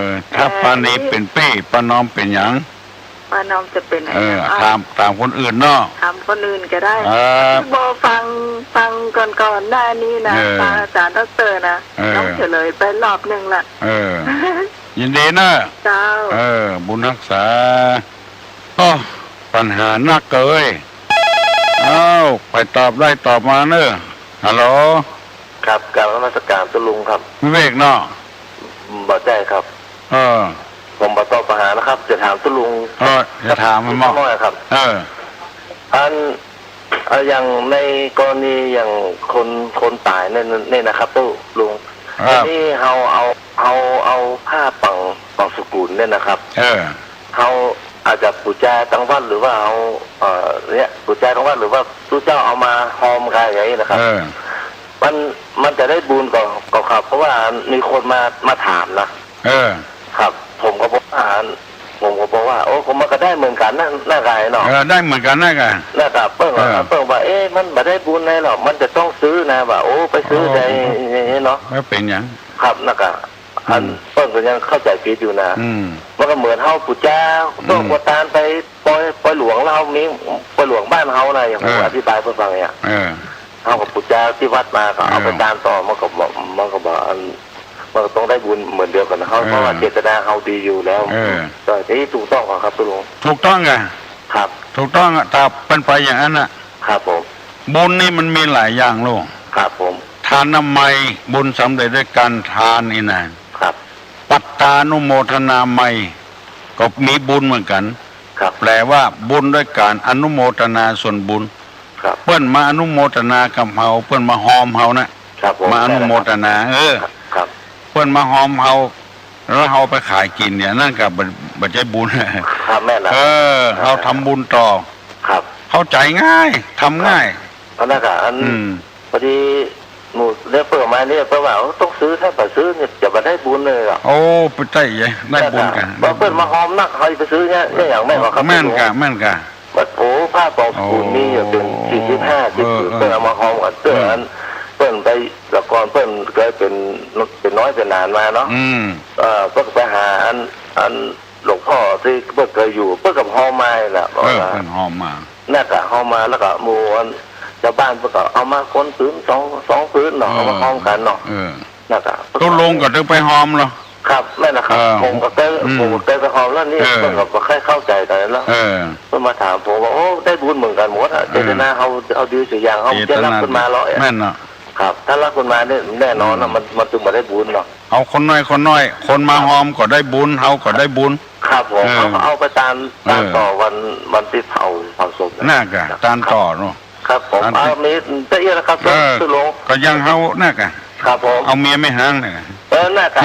อ ถ้า เออ ปานีเป๋นปี้ ป้านอมเป๋นหยัง ป้านอมจะเป๋นอะหยัง เออ อ่ะ ถาม ถามคนอื่นเนาะ ถามคนอื่นก็ได้ เออ ตี้โบฟัง ฟังก่อนๆ หน้านี้นะ เออ ฟังอาจ๋ารย์ด็อกเตอร์นะ เออ น้องเฉลยไปรอบนึ่งละ เออ ยินดีเนาะ เจ้า เออ บุญฮักษา โอ้ ปัญหานักเกย เอ้า ใผตอบได้ตอบมาเนาะ ฮัลโหล ครับ กราบนมัสการตุ๊ลุงครับ วิเวกเนาะ บ่ใจ้ครับ เออ ผมบ่ตอบปัญหานะครับ จะถามตุ๊ลุง เออ จะถามมันบ่ สักน้อยครับ เออ อัน เอ่อ อย่างในกรณีอย่างคน คนต๋ายเนี่ย เนี่ยนะครับตุ๊ลุง ครับ ทีนี้เฮาเอา เฮาเอาผ้าบัง บังสุกุลเนี่ยนะครับ เออ เฮาอาจจะปู๋จาตังวัด หรือว่าเอา เอ่อ เนี่ย ปู๋จาตังวัด หรือว่าตุ๊เจ้าเอามาฮอมกั๋นอย่างนี้นะครับ เออ มัน มันจะได้บุญก่อ ก่อครับ เพราะว่ามีคนมา มาถามนะ เออ ครับ ผมก็บอกว่า ผมก็บอกว่า โอ้ ก็มันก็ได้เหมือนกั๋นนะ น่ากายเนาะ เออ ได้เหมือนกั๋นน่ากาย น่ากาย เปิ้นก็ เออ เปิ้นว่า เอ๊ะ มันบ่ได้บุญอะไรหรอก มันจะต้องซื้อนะ ว่า โอ้ ไปซื้อ โอ้ ได้ อย่างนี้เนาะ แล้วเป๋นหยัง ครับ น่ากาย อัน อืม เปิ้นก็ยังเข้าใจ๋ผิดอยู่นะ อืม มันก็เหมือนเฮาปู๋จา อืม ต้องกวาดตานไปปอย ปอยหลวง แล้วเฮามีปอยหลวงบ้านเฮานะ อย่างผม เออ อธิบายเปิ้นฟังเนี่ย เออ เฮาก็ปู๋จาตี้วัดมา ก็เอาไป เออ ตานต่อ มันก็บ่ มันก็บ่ อัน มันก็ต้องได้บุญเหมือนเดียวกั๋นนะ เฮา เออ เพราะว่าเจตนาเฮาดีอยู่แล้ว เออ ใจ้ ตี้ถูกต้องก่อครับตุ๊ลุง ถูกต้องก่อ ครับ ถูกต้องอะ ถ้าเป๋นไปอย่างนั้นน่ะ ครับผม บุญนี่มันมีหลายอย่างลูก ครับผม ทานามัย บุญสำเร็จด้วยการทานนี่นะ ครับ ปัตตานุโมทนามัย ก็มีบุญเหมือนกั๋น ครับ แปลว่าบุญด้วยการอนุโมทนาส่วนบุญ ครับ เปิ้นมาอนุโมทนากับเฮา เปิ้นมาฮอมเฮานะ ครับผม มาอนุโมทนา เออ ครับ ครับ เปิ้นมาฮอมเฮา แล้วเฮาไปขายกิ๋นเนี่ย นั่นก็บ่ บ่ใจ้บุญ ครับ แม่นละ เออ ครับ เฮาทำบุญต่อ ครับ เข้าใจ๋ง่าย ทำง่าย ครับ อันนั้นก็อัน อืม พอดีหมู่เลี้ยงเปิ้นมาเนี่ย เปิ้นว่า โอ้ ต้องซื้อ ถ้าบ่ซื้อเนี่ย จะบ่ได้บุญเลยอะ โอ้ ไปใจ้ ได้บุญก่อ เปิ้นมาฮอมนัก เฮาไปซื้อเนี่ย เนี่ยอย่างแม่นก่อครับ แม่นก่อ แม่นก่อ บัดโผผ้าปองสกุลนี่เนี่ยเป๋น โอ้ สี่สิบห้า เออ สิบ เปิ้นเอามาฮอมกั๋น เปิ้น เออ อัน เปิ้นไป แต่ก่อนเปิ้นเกยเป๋น เป๋นน้อยเป๋นหลานมาเนาะ อืม เอ่อ เปิ้นไปหาอัน อันหลวงป้อตี้เปิ้นเกยอยู่ เปิ้นก็ฮอมมาแหละ เออ เปิ้นฮอมมา นั่นก็ฮอมมา แล้วก็หมู่อัน จาวบ้านเปิ้นก็เอามาคนละผืน สอง สองผืนเนาะ เออ เอามาฮอมกั๋นเนาะ เออ นั่นก็ ตุ๊ลุงก็ตึงไปฮอมเหรอ ครับ แม่นละครับ เออ ผมก็เกย อืม ผมก็เกยไปฮอมแล้วนี่ เออ เปิ้นก็บ่ค่อยเข้าใจ๋กั๋นแล้ว เออ เปิ้นมาถามผมว่า โอ้ ได้บุญเหมือนกั๋นหมดอะ เออ เจตนาเฮา เฮาดีสักอย่าง เฮาจะฮักเปิ้นมาเหรอ แม่นเนาะ ครับ ถ้าฮักเปิ้นมาเนี่ยแน่นอนนะ อืม มัน มันตึงบ่ได้บุญเนาะ เอาคนน้อยคนน้อย คนมาฮอมก็ได้บุญ เฮาก็ได้บุญ ครับผม เออ เฮาก็เอาไปตาน เออ ตานต่อวัน วันตี้เผา เผาศพนะ นั่นก่อ ครับ ตานต่อเนาะ ครับผม ตานตี้ เอา มีตะเอี้ยนะครับ เออ ตุ๊ลุง ก็ยังเฮานั่นก่อ ครับผม เอาเมียแม่ฮ้างนั่นก่อ เออ นั่นก่อ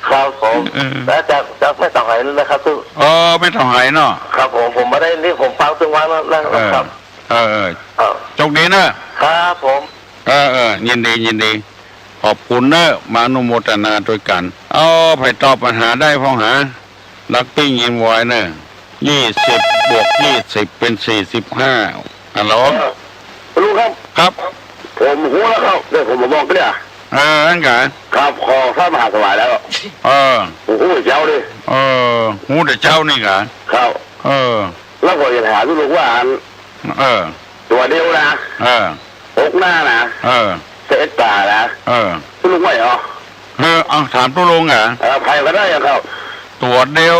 ครับผม เออ แล้วจาก จากแม่เต่าไหนั่นนะครับ ตุ๊ เออ แม่เต่าไหเนาะ ครับผม ผมบ่ได้ นี่ผมฟังตึงวันแล้วนะ เออ ครับ เออ เออ ครับ โจคดีเนาะ ครับผม เออ เออ ยินดี ยินดี ขอบคุณเนาะ มาอนุโมทนาตวยกั๋น เอา ใผตอบปัญหาได้พ่องหา นักปิ้งยินวอยเนาะ ยี่สิบบวกยี่สิบเป๋นสี่สิบห้า ฮัลโหล เออ ลุงครับ ครับ ผมฮู้แล้วครับ เดี๋ยวผมมาบอกเนี่ย เออ นั่นก่อ ครับ ขอท่านมหาสวัยแล้ว เออ ผมฮู้แต่เจ๊าดิ เออ ฮู้แต่เจ๊านี่ก่อ ครับ เออ แล้วผมจะถามลุงว่าอัน เออ ตั๋วเดียวนะ เออ หกหน้านะ เออ ซาวเอ็ดต๋านะ เออ ตุ๊ลุงว่าหยัง เออ เอาถามตุ๊ลุงเหรอ เออ ใผก็ได้อะครับ ตั๋วเดียว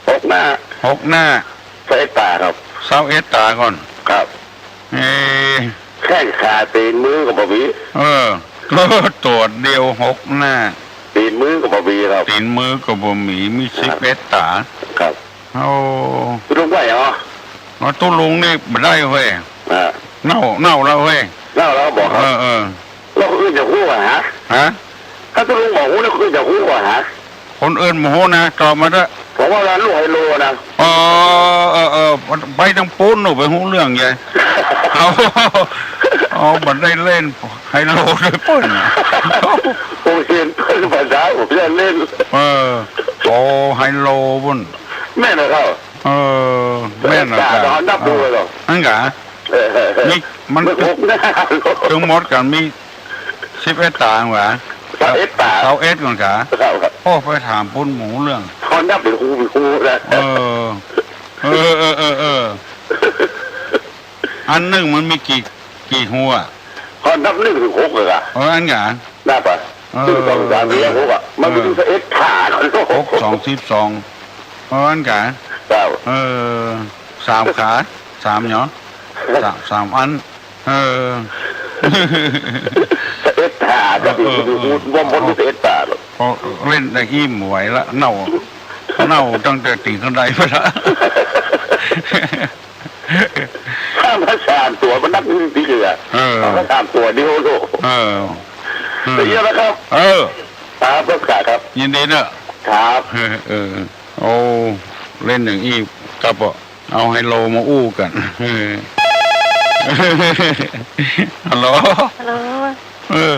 หกหน้า หกหน้า ซาวเอ็ดต๋าครับ ซาวเอ็ดต๋าก่อน ครับ เออ แข้งขาตี๋นมือก็บ่มี เออ ตั๋วเดียวหกหน้า ตี๋นมือก็บ่มีครับ ตี๋นมือก็บ่มี มี ครับ สิบเอ็ดต๋า ครับ โอ้ ตุ๊ลุงว่าหยัง อ๋อ ตุ๊ลุงนี่บ่ได้เว้ย อ่า เน่า เน่าแล้วเว้ย เน่าแล้วบ่ครับ เออ เออ แล้วคนอื่นจะฮู้อะฮะ ฮะ ถ้าตุ๊ลุงบ่ฮู้แล้วคนอื่นจะฮู้อะฮะ คนอื่นบ่ฮู้นะ ตอบมาเถอะ ผมว่าร้านลูกไฮโลนะ อ๋อ เออ เออ ไปตางปู๊นหนูไปฮู้เรื่องใหญ่ เอา เอา บ่ได้เล่นไฮโลด้วยเปิ้น ผมเห็นเปิ้นภาษา ผมจะเล่น เออ โอ้ ไฮโลปุ้น แม่นนะครับ เออ แม่นนะครับ แต่ว่านับดูเลยเหรอ อันกะ เออ นี่มัน มันหกหน้า ตึงหมดกั๋นมี สิบเอ็ดต๋าหว่า ซาวเอ็ดต๋า ซาวเอ็ดก่อนกะ ครับ ครับ โอ้ ไปถามปุ้นบ่ฮู้เรื่อง เขานับเป๋นฮูเป๋นฮูนะ เออ เออ เออ เออ เออ อันนึ่งมันมีกี่ กี่ฮูอะ เขานับนึ่งเถิงหกเลยอะ เออ อันกะ นับอะ เออ นึ่ง สอง สาม สี่ ห้า หกอะ มันมี เออ ซาวเอ็ดต๋า หก สอง สิบสอง เออ อันกะ ครับ เออ สามขา สามเนาะ สาม สามอัน เออ ซาวเอ็ดต๋า เออ เออ เออ บ่ บ่มีซาวเอ็ดต๋าหรอก พอเล่นได้อี้บ่ไหวละ เน่า เน่าตั้งแต่ตี๋นขึ้นไปละ ถ้ามาสามตั๋วมันนับนึ่งปีเลยอะ เออ ถ้ามาสามตั๋วเดียวโลก เออ เออ เดี๋ยวนะครับ เออ ครับ ครับ ยินดีเนอะ ครับ เออ เออ โอ้ เล่นอย่างอี้ ครับผม เอาไฮโลมาอู้กั๋น เออ ฮัลโหล ฮัลโหล เออ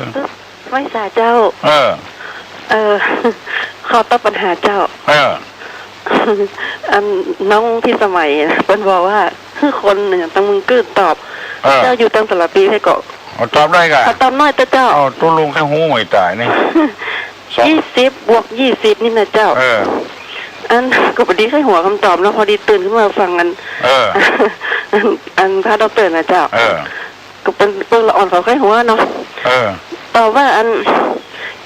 ไหว้สาเจ้า เออ เออ ขอตอบปัญหาเจ้า เออ อันน้องพิสมัยเปิ้นบอกว่า หื้อคนอย่างตังเมืองกื้นตอบ เออ เจ้าอยู่ตังสารภีไผก่อ เอาตอบได้ก่ะ ขอตอบหน้อยเต๊อะเจ้า เอาตุ๊ลุงใค่ฮู้ไหมต๋ายนี่ สอง ยี่สิบบวกยี่สิบนี่นะเจ้า เออ อันก็พอดีใค่หัวคำตอบเนาะ พอดีตื่นขึ้นมาฟังอัน เออ อัน อันพระด็อกเตอร์นะเจ้า เออ ก็เปิ้น เปิ้นละอ่อนเขาใค่หัวเนาะ เออ ตอบว่าอัน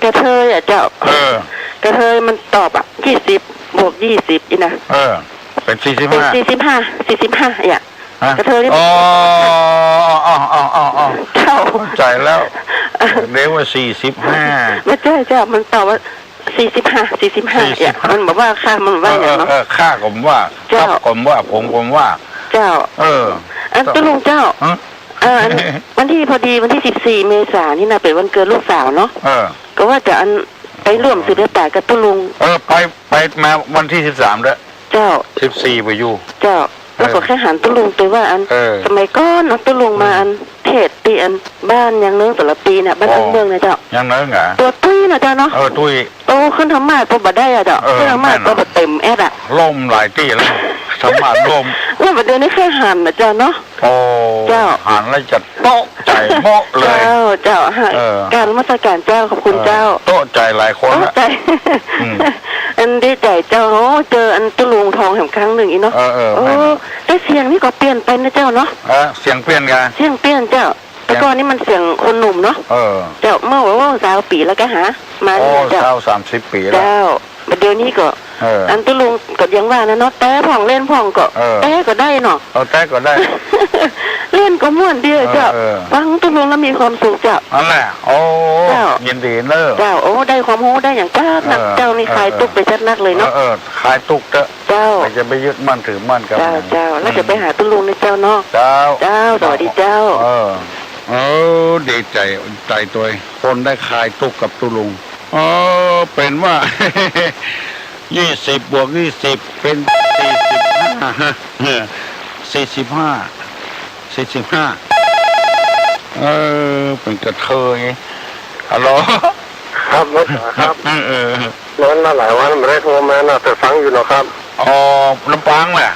กระเทยอะเจ้า เออ กระเทยมันตอบอะ ยี่สิบบวกยี่สิบ อี้นะ เออ เป๋นสี่สิบห้า เป๋นสี่สิบห้า สี่สิบห้า อะ ฮะ กระเทยนี่ อ๋อ อ๋อ อ๋อ อ๋อ อ๋อ เจ้า เข้าใจ๋แล้ว เรียกว่าสี่สิบห้า บ่ใจ้เจ้า มันตอบว่าสี่สิบห้า สี่สิบห้า สี่สิบห้า อะ มันบอกว่าข้า มันว่าอย่างเนาะ เออ เออ ข้าก็บ่ว่า เจ้า ครับก็บ่ว่า ผมก็บ่ว่า เจ้า เออ อันตุ๊ลุงเจ้า ฮะ เออ อัน วันตี้ พอดีวันตี้สิบสี่เมษานี่นะ เป๋นวันเกิดลูกสาวเนาะ เออ ก็ว่าจะอันไปร่วมสืบชะตากับตุ๊ลุง เออ ไป ไปมาวันตี้สิบสามเด้อ เจ้า สิบสี่บ่อยู่ เจ้า แล้วก็ เออ แค่หันตุ๊ลุงไปว่าอัน เออ สมัยก่อนเนาะ ตุ๊ลุงมา อืม อันเทศน์ตี้อันบ้านยางเนิ้งสารภีเนี่ย บ้าน อ๋อ เมืองเนี่ยเจ้า ยางเนิ้งอะ ตั๋วตุ้ยนะเจ้าเนาะ เออ ตุ้ย โตขึ้นธรรมาสน์ก็บ่ได้อะเจ้า เออ ขึ้นธรรมาสน์ แม่นอะ ก็บ่เต็มแอดอะ ล้มหลายตี้แล้ว ธรรมาสน์ล้ม แล้วบ่าเดี๋ยวนี้แค่หันนะเจ้าเนาะ โอ้ เจ้า หันแล้วจะโต๊ะใจ๋โมะเลย เจ้า เจ้า ฮะ เออ กราบนมัสการเจ้า ขอบคุณเจ้า เออ โต๊ะใจ๋หลายคนละ โต๊ะใจ๋ อืม อันดีใจ๋เจ้า โอ้ เจออันตุ๊ลุงทองแหมครั้งนึ่งอี้เนาะ เออ เออ โอ้ แม่น แต่เสียงนี่ก็เปลี่ยนไปนะเจ้าเนาะ เออ เสียงเปลี่ยนกะ เสียงเปลี่ยนเจ้า เสียง แต่ก่อนนี่มันเสียงคนหนุ่มเนาะ เออ เจ้า เมื่อ โอ้ ซาวปี๋แล้วกะหา มา โอ้ นี่เจ้า ซาวสามสิบปี๋แล้ว เจ้า บ่าเดี๋ยวนี้ก็ เออ อันตุ๊ลุงก็ยังว่านะเนาะ แต๊พ่องเล่นพ่องก็ เออ แต๊ก็ได้เนาะ เอาแต๊ก็ได้ เล่นก็ม่วนดีเจ้า เออ เออ ฟังตุ๊ลุงแล้วมีความสุขเจ้า อันแหละ โอ้ เจ้า ยินดีเน้อ เจ้า โอ้ ได้ความฮู้ได้อย่างจัดนัก เออ เจ้านี่ เออ คลายตุ๊กข์ไปจัดนักเลยเนาะ เออ เออ คลายตุ๊กข์เต๊อะ เจ้า ใผจะไปยึดมั่นถือมั่นกับ เจ้า มัน เจ้า แล้วจะไปหาตุ๊ลุงนะเจ้าเนาะ เจ้า เจ้า สวัสดีเจ้า เออ เออ ดีใจ๋ ใจ๋ตวย คนได้คลายตุ๊กข์กับตุ๊ลุง เออ เป๋นว่า ยี่สิบบวกยี่สิบ เป๋นสี่สิบห้า ฮะ เออ สี่สิบห้า สี่สิบห้า เออ เป๋นกระเทย ฮัลโหล ครับ นมัสการครับ เออ เออ นานมาหลายวันบ่ได้โทรมานะ แต่ฟังอยู่เนาะครับ อ๋อ ลำปางแหละ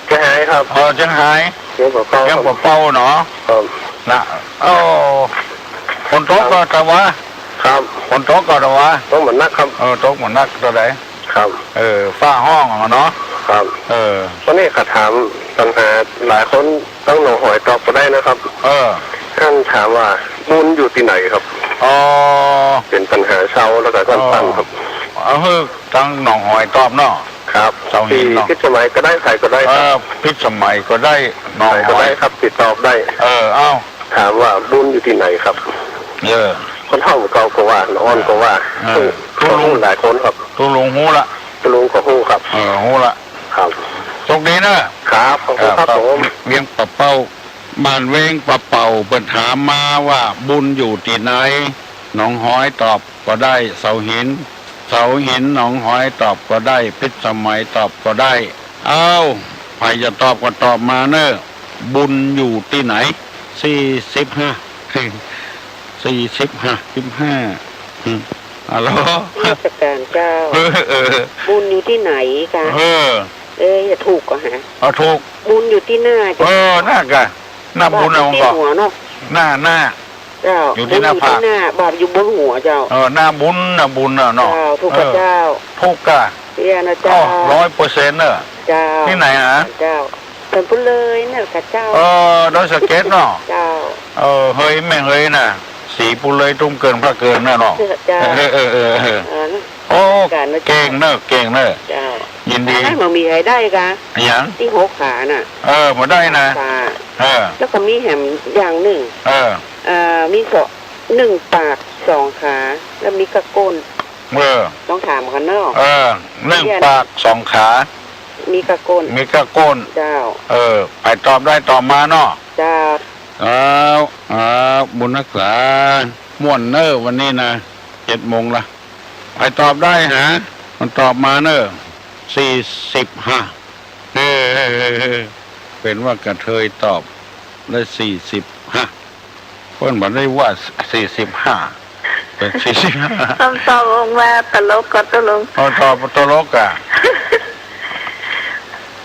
เจียงฮายครับ อ๋อ เจียงฮาย เจียงปากเป้า เจียงปากเป้าเนาะ ครับ นะ โอ้ ฝนตกก่อตะวา ครับ ฝนตกก่อตะวา ตกบ่หนักครับ เออ ตกบ่หนักเต้าใด ครับ เออ ฟ้าฮ้องอะเนาะ ครับ เออ วันนี้ข้าถามปัญหาหลายคนตังหนองหอยตอบบ่ได้นะครับ เออ ท่านถามว่าบุญอยู่ตี้ไหนครับ อ๋อ เป๋นปัญหาเซาแล้วก็สั้นๆ ครับ เอาหื้อตังหนองหอยตอบเนาะ ครับ เซาหินเนาะ ตี้พิษสมัยก็ได้ ใผก็ได้ครับ เออ พิษสมัยก็ได้ หนองหอย ใผก็ได้ครับ ตี้ตอบได้ เออ เอา ถามว่าบุญอยู่ตี้ไหนครับ เออ คนเฒ่าเก่าก็ว่า อ่อนก็ว่า เออ ฮู้ ตุ๊ลุง ฮู้หลายคนครับ ตุ๊ลุงฮู้ละ ตุ๊ลุงก็ฮู้ครับ เออ ฮู้ละ ครับ โชคดีเนอะ ครับ ขอบคุณครับ ครับ ผม เวียงป่าเป้า บ้านเวียงป่าเป้า เปิ้นถามมาว่าบุญอยู่ตี้ไหน หนองหอยตอบก็ได้ เสาหิน เสาหิน หนองหอยตอบก็ได้ พิษสมัยตอบก็ได้ เอ้า ใผจะตอบก็ตอบมาเนอะ บุญอยู่ตี้ไหน สี่สิบห้า สี่สิบห้า สิบห้า อืม ฮัลโหล นมัสการเจ้า เออ เออ บุญอยู่ตี้ไหนกะ เออ เอ้ย ถูกก่อฮะ เอาถูก บุญอยู่ตี้หน้าเจ้า เออ หน้ากะ หน้าบุญ บาปอยู่ตี้หัวเนาะ หน้า หน้า เจ้า อยู่ตี้หน้าผาก บุญอยู่ตี้หน้า บาปอยู่บนหัวเจ้า เออ หน้าบุญ หน้าบุญน่ะเนาะ เจ้า ถูกกะ เออ เจ้า ถูกกะ เตี้ยนะเจ้า อ๋อ ร้อยเปอร์เซ็นต์ เนอะ เจ้า ตี้ไหนฮะ เจ้า สันปุเลยเนอะค่ะเจ้า เออ ดอยสะเก็ดเนาะ เจ้า เออ เฮยแม่เฮยน่ะ สีปุเลยตุ้มเกินพระเกินน่ะเนาะ เจ้า เออ เออ เออ เออ เออ โอ้ เก่งเนอะ เก่งเนอะ เจ้า ยินดี อันนั้นมันมีใผได้กะ อะหยัง ตี้หกขาน่ะ เออ บ่ได้นะ ค่ะ เออ แล้วก็มีแหมอย่างนึ่ง เออ เอ่อ มีสอง นึ่งปากสองขา แล้วมีก้าก้น เออ ต้องถามกั๋นเนาะ เออ นึ่งปากสองขา มีก้าก้น มีก้าก้น เจ้า เออ ใผตอบได้ตอบมาเนาะ เจ้า เอา เอา บุญฮักษา ม่วนเนอะวันนี้นะ เจ็ดโมงละ ใผตอบได้ฮะ มันตอบมาเนอะ สี่สิบห้า เออ เป๋นว่ากระเทยตอบได้ สี่สิบห้า เปิ้นบ่ได้ว่า สี่สิบห้า เป๋น สี่สิบห้า คำตอบออกมาตลกกะตุ๊ลุง เอาตอบตลกอะ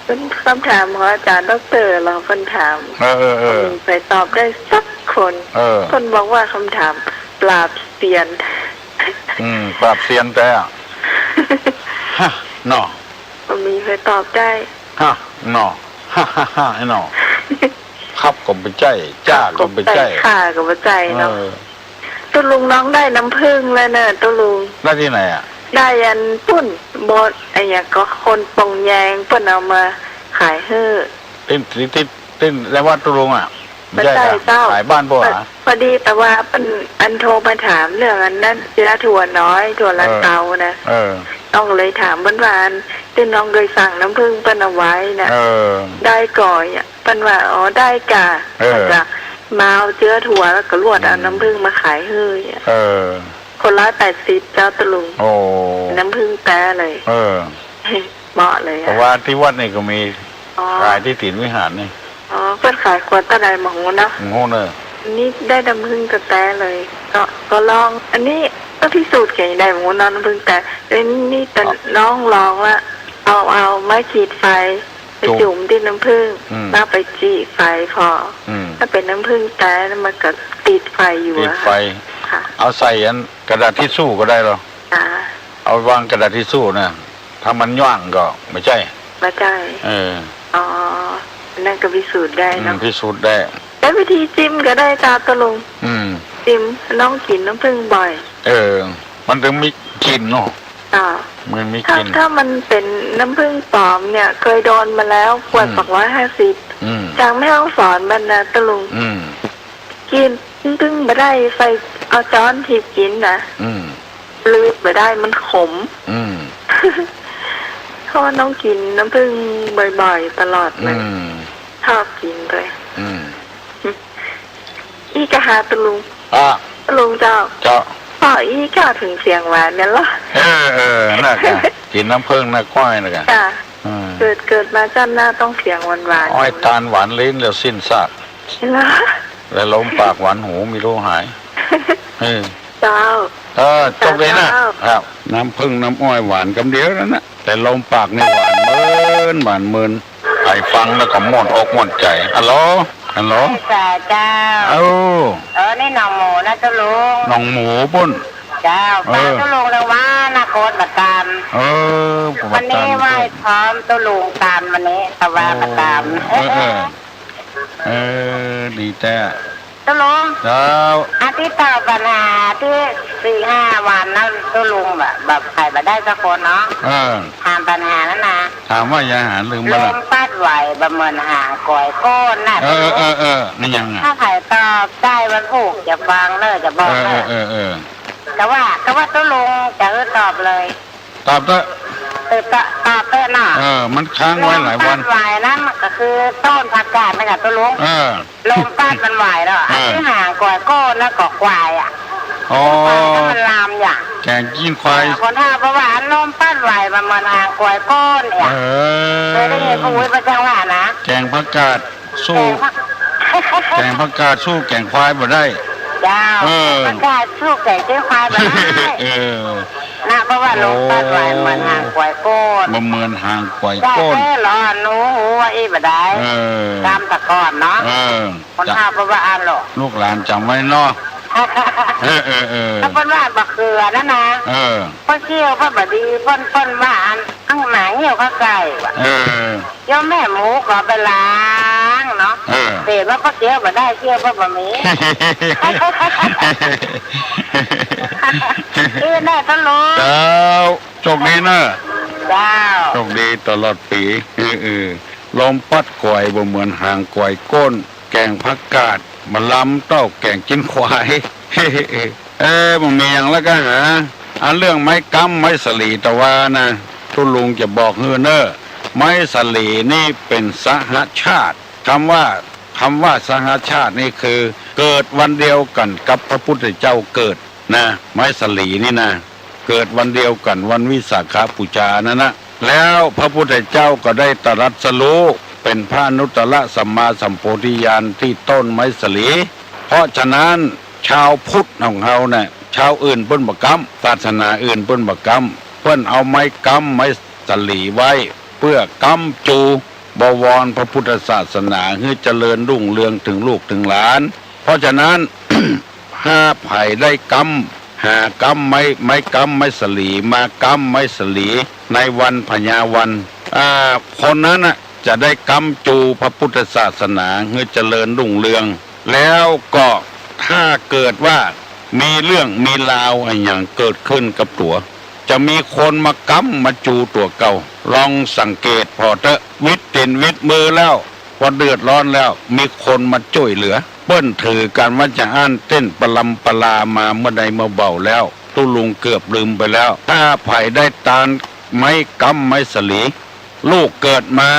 เป๋นคำถามของอาจ๋ารย์ด็อกเตอร์เหรอ เปิ้นถาม เออ เออ เออ อืม ใผตอบได้สักคน เออ เปิ้นบอกว่าคำถามปราบเซียน อืม ปราบเซียนแต๊อะ ฮะ เนาะ บ่มีใผตอบได้ ฮะ เนาะ ฮ่าฮ่าฮ่า ไอ้เนาะ ครับก็บ่ใจ้ จ้าก็บ่ใจ้ ข้าก็บ่ใจ้เนาะ เออ ตุ๊ลุงน้องได้น้ำผึ้งแล้วเนอะตุ๊ลุง ได้ตี้ไหนอะ ได้อันปุ้น บ่อน อะหยังก็คนปงแยง เปิ้นเอามาขายหื้อ ตี้ ตี้ ตี้ ตี้ในวัดตุ๊ลุงอะ บ่ใจ้ บ่ใจ้เจ้า ขายบ้านพวกอะ พอดีแต่ว่าเปิ้นอันโทรมาถามเรื่องอันนั้น เจื๊อถั่วน้อย ถั่วลันเตานะ เออ เออ น้องก็เลยถามเปิ้นว่า อันตี้น้องเกยสั่งน้ำผึ้งเปิ้นเอาไว้นะ เออ ได้ก่ออะ เปิ้นว่า อ๋อ ได้ก่ะ เออ ก็จะมาเอาเจื๊อถั่วแล้วก็ลวดเอาน้ำผึ้งมาขายหื้ออะ เออ คนละแปดสิบเจ้าตุ๊ลุง โอ้ น้ำผึ้งแต๊เลย เออ เหมาะเลยอะ เพราะว่าตี้วัดนี่ก็มี อ๋อ ขายตี้ตี๋นวิหารนี่ อ๋อ เปิ้นขายขวดเต้าใดบ่ฮู้เนาะ บ่ฮู้เนอะ อันนี้ได้น้ำผึ้งแต๊ๆเลย ก็ ก็ลอง อันนี้ก็พิสูจน์กั๋นได้บ่ฮู้เนาะ น้ำผึ้งแต๊ อันนี้แต่ อ๋อ น้องลองละ เอา เอาไม้ขีดไฟ ไปจุ่ม จุ่มตี้น้ำผึ้ง อืม แล้วไปจี๊ไฟผ่อ อืม ถ้าเป๋นน้ำผึ้งแต๊แล้วมันก็ติดไฟอยู่ ติดไฟอะค่ะ ค่ะ เอาใส่อันกระดาษทิชชู่ก็ได้เหรอ ค่ะ เอาวางกระดาษทิชชู่นะ ถ้ามันย่างก็บ่ใจ้ บ่ใจ้ เออ อ๋อ อันนั้นก็พิสูจน์ได้เนาะ อืม พิสูจน์ได้ แล้ววิธีจิ้มก็ได้เจ้าตุ๊ลุง อืม จิ้ม น้องกิ๋นน้ำผึ้งบ่อย เออ มันถึงมีกลิ่นเนาะ อ่า มันมีกลิ่น ถ้า ถ้ามันเป๋นน้ำผึ้งปลอมเนี่ย เกยโดนมาแล้ว ขวด อืม สองร้อยห้าสิบ อืม จากแม่ฮ่องสอนมานะตุ๊ลุง อืม กิ๋นตึงบ่ได้ ใส่ เอาจ๊อนทิ่มกิ๋นนะ อืม ลืดบ่ได้ มันขม อืม เพราะว่าน้องกิ๋นน้ำผึ้งบ่อยๆ ตลอดเลย อืม ชอบกิ๋นเลย อืม อี้กาฮาตุ๊ลุง อ่ะ ตุ๊ลุงเจ้า เจ้า ป้ออี้กาเถิงเสียงหวานเนี่ยเหรอ เออ เออ นั่นกะ กิ๋นน้ำผึ้งน้ำอ้อยนั่นกะ จ้ะ อืม เกิด เกิดมาจ้าดหน้าต้องเสียงหวานๆ อ้อยตาลหวานลิ้นแล้วสิ้นซาก เหรอ และลมปากหวานหูไม่รู้หาย เออ เจ้า เออ โชคดีนะ เจ้า ครับ น้ำผึ้งน้ำอ้อยหวานกำเดียวนั่นนะ แต่ลมปากนี่หวานเมิน หวานเมิน ใผฟังแล้วก็ม่วนอกม่วนใจ๋ ฮัลโหล ฮัลโหล เจ้า เจ้า เอ้า เออ นี่หนองหมูนะตุ๊ลุง หนองหมูปุ้น เจ้า เออ ป้าตุ๊ลุงเรียกว่านาคตละกัน เออ วันนี้ไหว้พร้อมตุ๊ลุงกัน วันนี้ตะวาละกัน เออ เออ เออ ดีแต๊ ตุ๊ลุง เจ้า อาทิตย์ตอบปัญหาตี้สี่ห้าวันนั้นตุ๊ลุงแบบ แบบไขบ่ได้สักคนเนาะ เออ ถามปัญหานั้นนะ ถามว่าหยัง หาลืมบ่ละ ลมปั๊ดไหวบ่เหมือนหางก๋วยโก้นน่ะ เออ ตุ๊ลุง เออ เออ นั่นหยังอะ ถ้าใผตอบได้วันพูกจะฟังเน่อ จะบอกเน่อ เออ เออ เออ เออ แต่ว่า แต่ว่าตุ๊ลุงจะหื้อตอบเลย ตอบเต๊อะ เออ ตอบ ตอบเต๊อะเนาะ เออ มันค้างไว้หลายวัน ลมปั๊ดไหวนั้นก็คือต้นผักกาดนั่นแหละตุ๊ลุง เออ ลมปั๊ดมันไหวแล้วอะ เออ อันตี้หางก๋วยโก้นแล้วก็ควายอะ อ๋อ ควายก็มันลามอย่าง แก๋งกิ๋นควาย เออ คนเฒ่าเปิ้นว่าอันลมปั๊ดไหวมันเหมือนหางก๋วยโก้นเนี่ย เออ เคยได้ยินผู้อุ้ยเปิ้นว่านะ แก๋งผักกาด สู้ แก๋งผัก แก๋งผักกาดสู้แก๋งควายบ่ได้ เจ้า เออ ผักกาดสู้แก๋งเจ๊ควายบ่ได้ เออ นะ เพราะว่าลมปั๊ดไหวเหมือนหางก๋วยโก้น บ่เหมือนหางก๋วยโก้น จะแท้หรอ หนูฮู้ว่าอี้บ่ได้ เออ ต๋ามตะก่อนเนาะ เออ คนเฒ่าเปิ้นว่าอั้นหรอ ลูกหลานจ๋ำไว้เนาะ เออ เออ เออ ถ้าเปิ้นว่าบ่าเขือนั่นนะ เออ เปิ้นเคี้ยวเปิ้นบ่ดี เปิ้น เปิ้นว่าอัน อั้งหมาเหี่ยวข้าไก่ว่ะ เออ เคี้ยวแม่หมูก็ไปล้างเนาะ เออ เป๋นว่าป้อเคี้ยวบ่ได้ เคี้ยวป้อบ่มี อี้แน่ตุ๊ลุง เจ้า โชคดีเน่อ เจ้า โชคดีตลอดปี๋ เออ เออ ลมปั๊ดก๋วยบ่เหมือนหางก๋วยโก้น แก๋งผักกาดบ่ลามเต้าแก๋งกิ๋นควาย เอ๊ะ บ่มีหยังละก้าหา อันเรื่องไม้ก๊ำไม้สะหลีตะวานะ ตุ๊ลุงจะบอกหื้อเน่อ ไม้สะหลีนี่เป๋นสหชาติ กำว่า กำว่าสหชาตินี่คือ เกิดวันเดียวกั๋นกับพระพุทธเจ้าเกิดนะ ไม้สะหลีนี่นะ เกิดวันเดียวกั๋นวันวิสาขบูชานั้นนะ แล้วพระพุทธเจ้าก็ได้ตรัสรู้เป๋นพระอนุตตรสัมมาสัมโพธิญาณตี้ต้นไม้สะหลี เพราะฉะนั้นชาวพุทธของเฮาเนี่ย ชาวอื่นเปิ้นบ่ก๊ำ ศาสนาอื่นเปิ้นบ่ก๊ำ เปิ้นเอาไม้ก๊ำไม้สะหลีไว้ เปื้อก๊ำจูบวรพระพุทธศาสนาหื้อเจริญรุ่งเรืองเถิงลูกเถิงหลาน เพราะฉะนั้น ถ้าใผได้ก๊ำ หาก๊ำไม้ ไม้ก๊ำไม้สะหลี มาก๊ำไม้สะหลีในวันพญาวัน อ่า คนนั้นน่ะจะได้ก๊ำจูพระพุทธศาสนาหื้อเจริญรุ่งเรือง แล้วก็ถ้าเกิดว่ามีเรื่องมีราวอะหยังเกิดขึ้นกับตั๋ว จะมีคนมาก๊ำมาจูตั๋วเก่า ลองสังเกตผ่อเต๊อะ วิดตี๋นวิดมือแล้ว พอเดือดร้อนแล้ว มีคนมาจ้วยเหลือ เปิ้นถือกั๋นว่าจะอั้นเต้นปรำปรามาเมื่อใดเมื่อเบาแล้ว ตุ๊ลุงเกือบลืมไปแล้ว ถ้าใผได้ตานไม้ก๊ำไม้สะหลี ลูกเกิดมา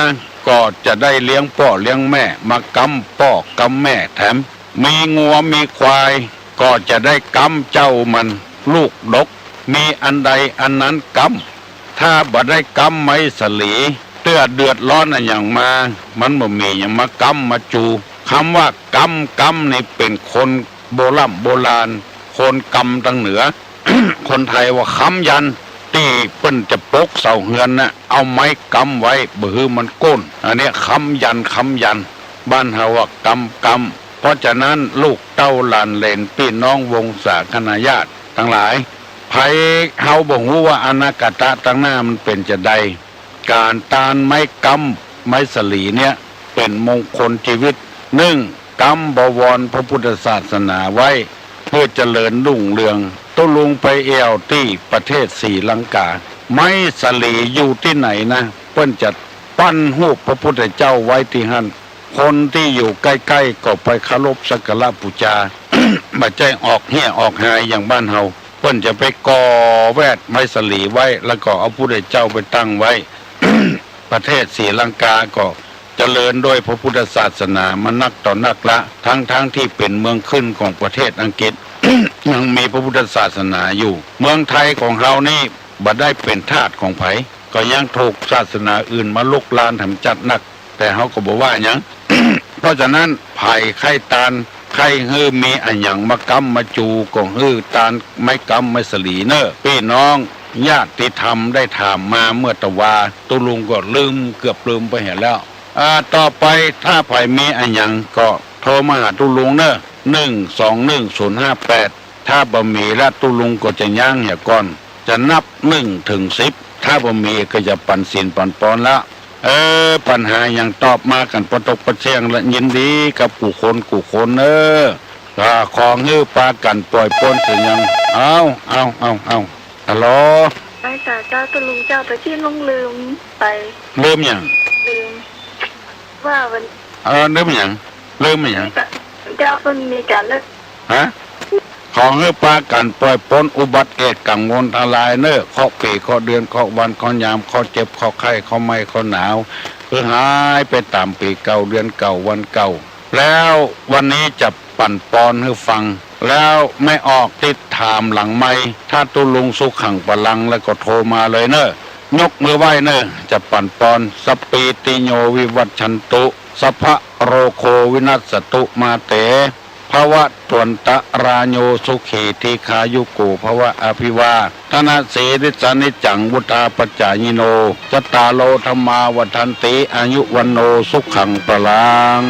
ก็จะได้เลี้ยงป้อเลี้ยงแม่ มาก๊ำป้อก๊ำแม่แถม มีงัวมีควายก็จะได้ก๊ำเจ้ามัน ลูกดก มีอันใดอันนั้นก๊ำ ถ้าบ่ได้ก๊ำไม้สะหลี เตื้อเดือดร้อนอะหยังมา มันบ่มีหยังมาก๊ำมาจู กำว่าก๊ำ ก๊ำนี่เป๋นคนโบร่ำโบราณ คนกำตางเหนือ คนไทยว่าค้ำยัน ตี้เปิ้นจะปกเสาเฮือนน่ะ เอาไม้ก๊ำไว้ บ่หื้อมันโก้น อันเนี้ยค้ำยัน ค้ำยัน บ้านเฮาว่าก๊ำ ก๊ำ เพราะฉะนั้นลูกเต้าหลานเหลนปี้น้องวงศาคณาญาติตังหลาย ใผ เฮาบ่ฮู้ว่าอนาคตะตางหน้ามันเป๋นจาใด ก๋านตานไม้ก๊ำไม้สะหลีเนี่ยเป๋นมงคลจีวิต นึ่ง ก๊ำบวรพระพุทธศาสนาไว้ เปื้อเจริญรุ่งเรือง ตุ๊ลุงไปแอ่วตี้ประเทศศรีลังกา ไม้สะหลีอยู่ตี้ไหนนะ เปิ้นจะปั้นฮูปพระพุทธเจ้าไว้ตี้หั้น คนตี้อยู่ใก้ๆ ก็ไปเคารพสักการะบูชา บ่ใจ้ออกเฮี้ยออกหายอย่างบ้านเฮา เปิ้นจะไปก่อแวดไม้สะหลีไว้ แล้วก็เอาพุทธเจ้าไปตั้งไว้ ประเทศศรีลังกาก็เจริญด้วยพระพุทธศาสนามานักต่อนักละ ทั้งๆ ตี้เป๋นเมืองขึ้นของประเทศอังกฤษ ยังมีพระพุทธศาสนาอยู่ เมืองไทยของเฮานี่บ่ได้เป๋นทาสของใผ ก็ยังถูกศาสนาอื่นมาลุกรานแถมจัดนัก แต่เฮาก็บ่ว่าหยัง เพราะฉะนั้นใผใค่ตาน ใค่หื้อมีอะหยังมาก๊ำมาจู ก็หื้อตานไม้ก๊ำไม้สะหลีเน่อ ปี้น้องญาติธรรมได้ถามมาเมื่อตะวา ตุ๊ลุงก็ลืม เกือบลืมไปเหียแล้ว อ่า ต่อไปถ้าใผมีอะหยังก็โทรมาหาตุ๊ลุงเน่อ หนึ่งสองหนึ่งศูนย์ห้าแปด ถ้าบ่มีละตุ๊ลุงก็จะยั้งเหียก่อน จะนับนึ่งเถิงสิบ ถ้าบ่มีก็จะปั๋นศีลปั๋นปอนละ เออ ปัญหาหยังตอบมากั๋นปะตกปะเสี้ยงละ ยินดีกับกู้คนกู้คนเน่อ ก็ขอหื้อปากั๋นป่อยป๊นเสียยัง เอ้า เอ้า เอ้า เอ้า ฮัลโหล ไปจ้ะเจ้าตุ๊ลุงเจ้า แต่ตี้ลุงลืมไป ลืมหยัง ลืมว่าวัน เออ ลืมหยัง ลืมหยัง เจ้าเปิ้นมีก๋านเลือก ฮะ ขอหื้อปากั๋นป่อยป๊นอุบัติเหตุกังวลทั้งหลายเน่อ เคราะห์ปี เคราะห์เดือน เคราะห์วัน เคราะห์ยาม เคราะห์เจ็บ เคราะห์ไข้ เคราะห์ไหม้ เคราะห์หนาว หื้อหายไปต๋ามปี๋เก่า เดือนเก่า วันเก่า แล้ววันนี้จะปั๋นปอนหื้อฟัง แล้วแม่ออกติดถามหลังไมค์ ถ้าตุ๊ลุงสุขังปะลังแล้วก็โทรมาเลยเน่อ ยกมือไหว้เน่อ จะปั๋นปอน สัพพีติโยวิวัชชันตุ สัพพะโรโควินัสสตุ มาเต ภวัตวันตะราโย สุขีทีฆายุโกภวะ อภิวาทะนะสีลิสสะนิจจัง วุฑฒาปะจายิโน จัตตาโรธัมมาวัฑฒันติ อายุวัณโณสุขังปะลัง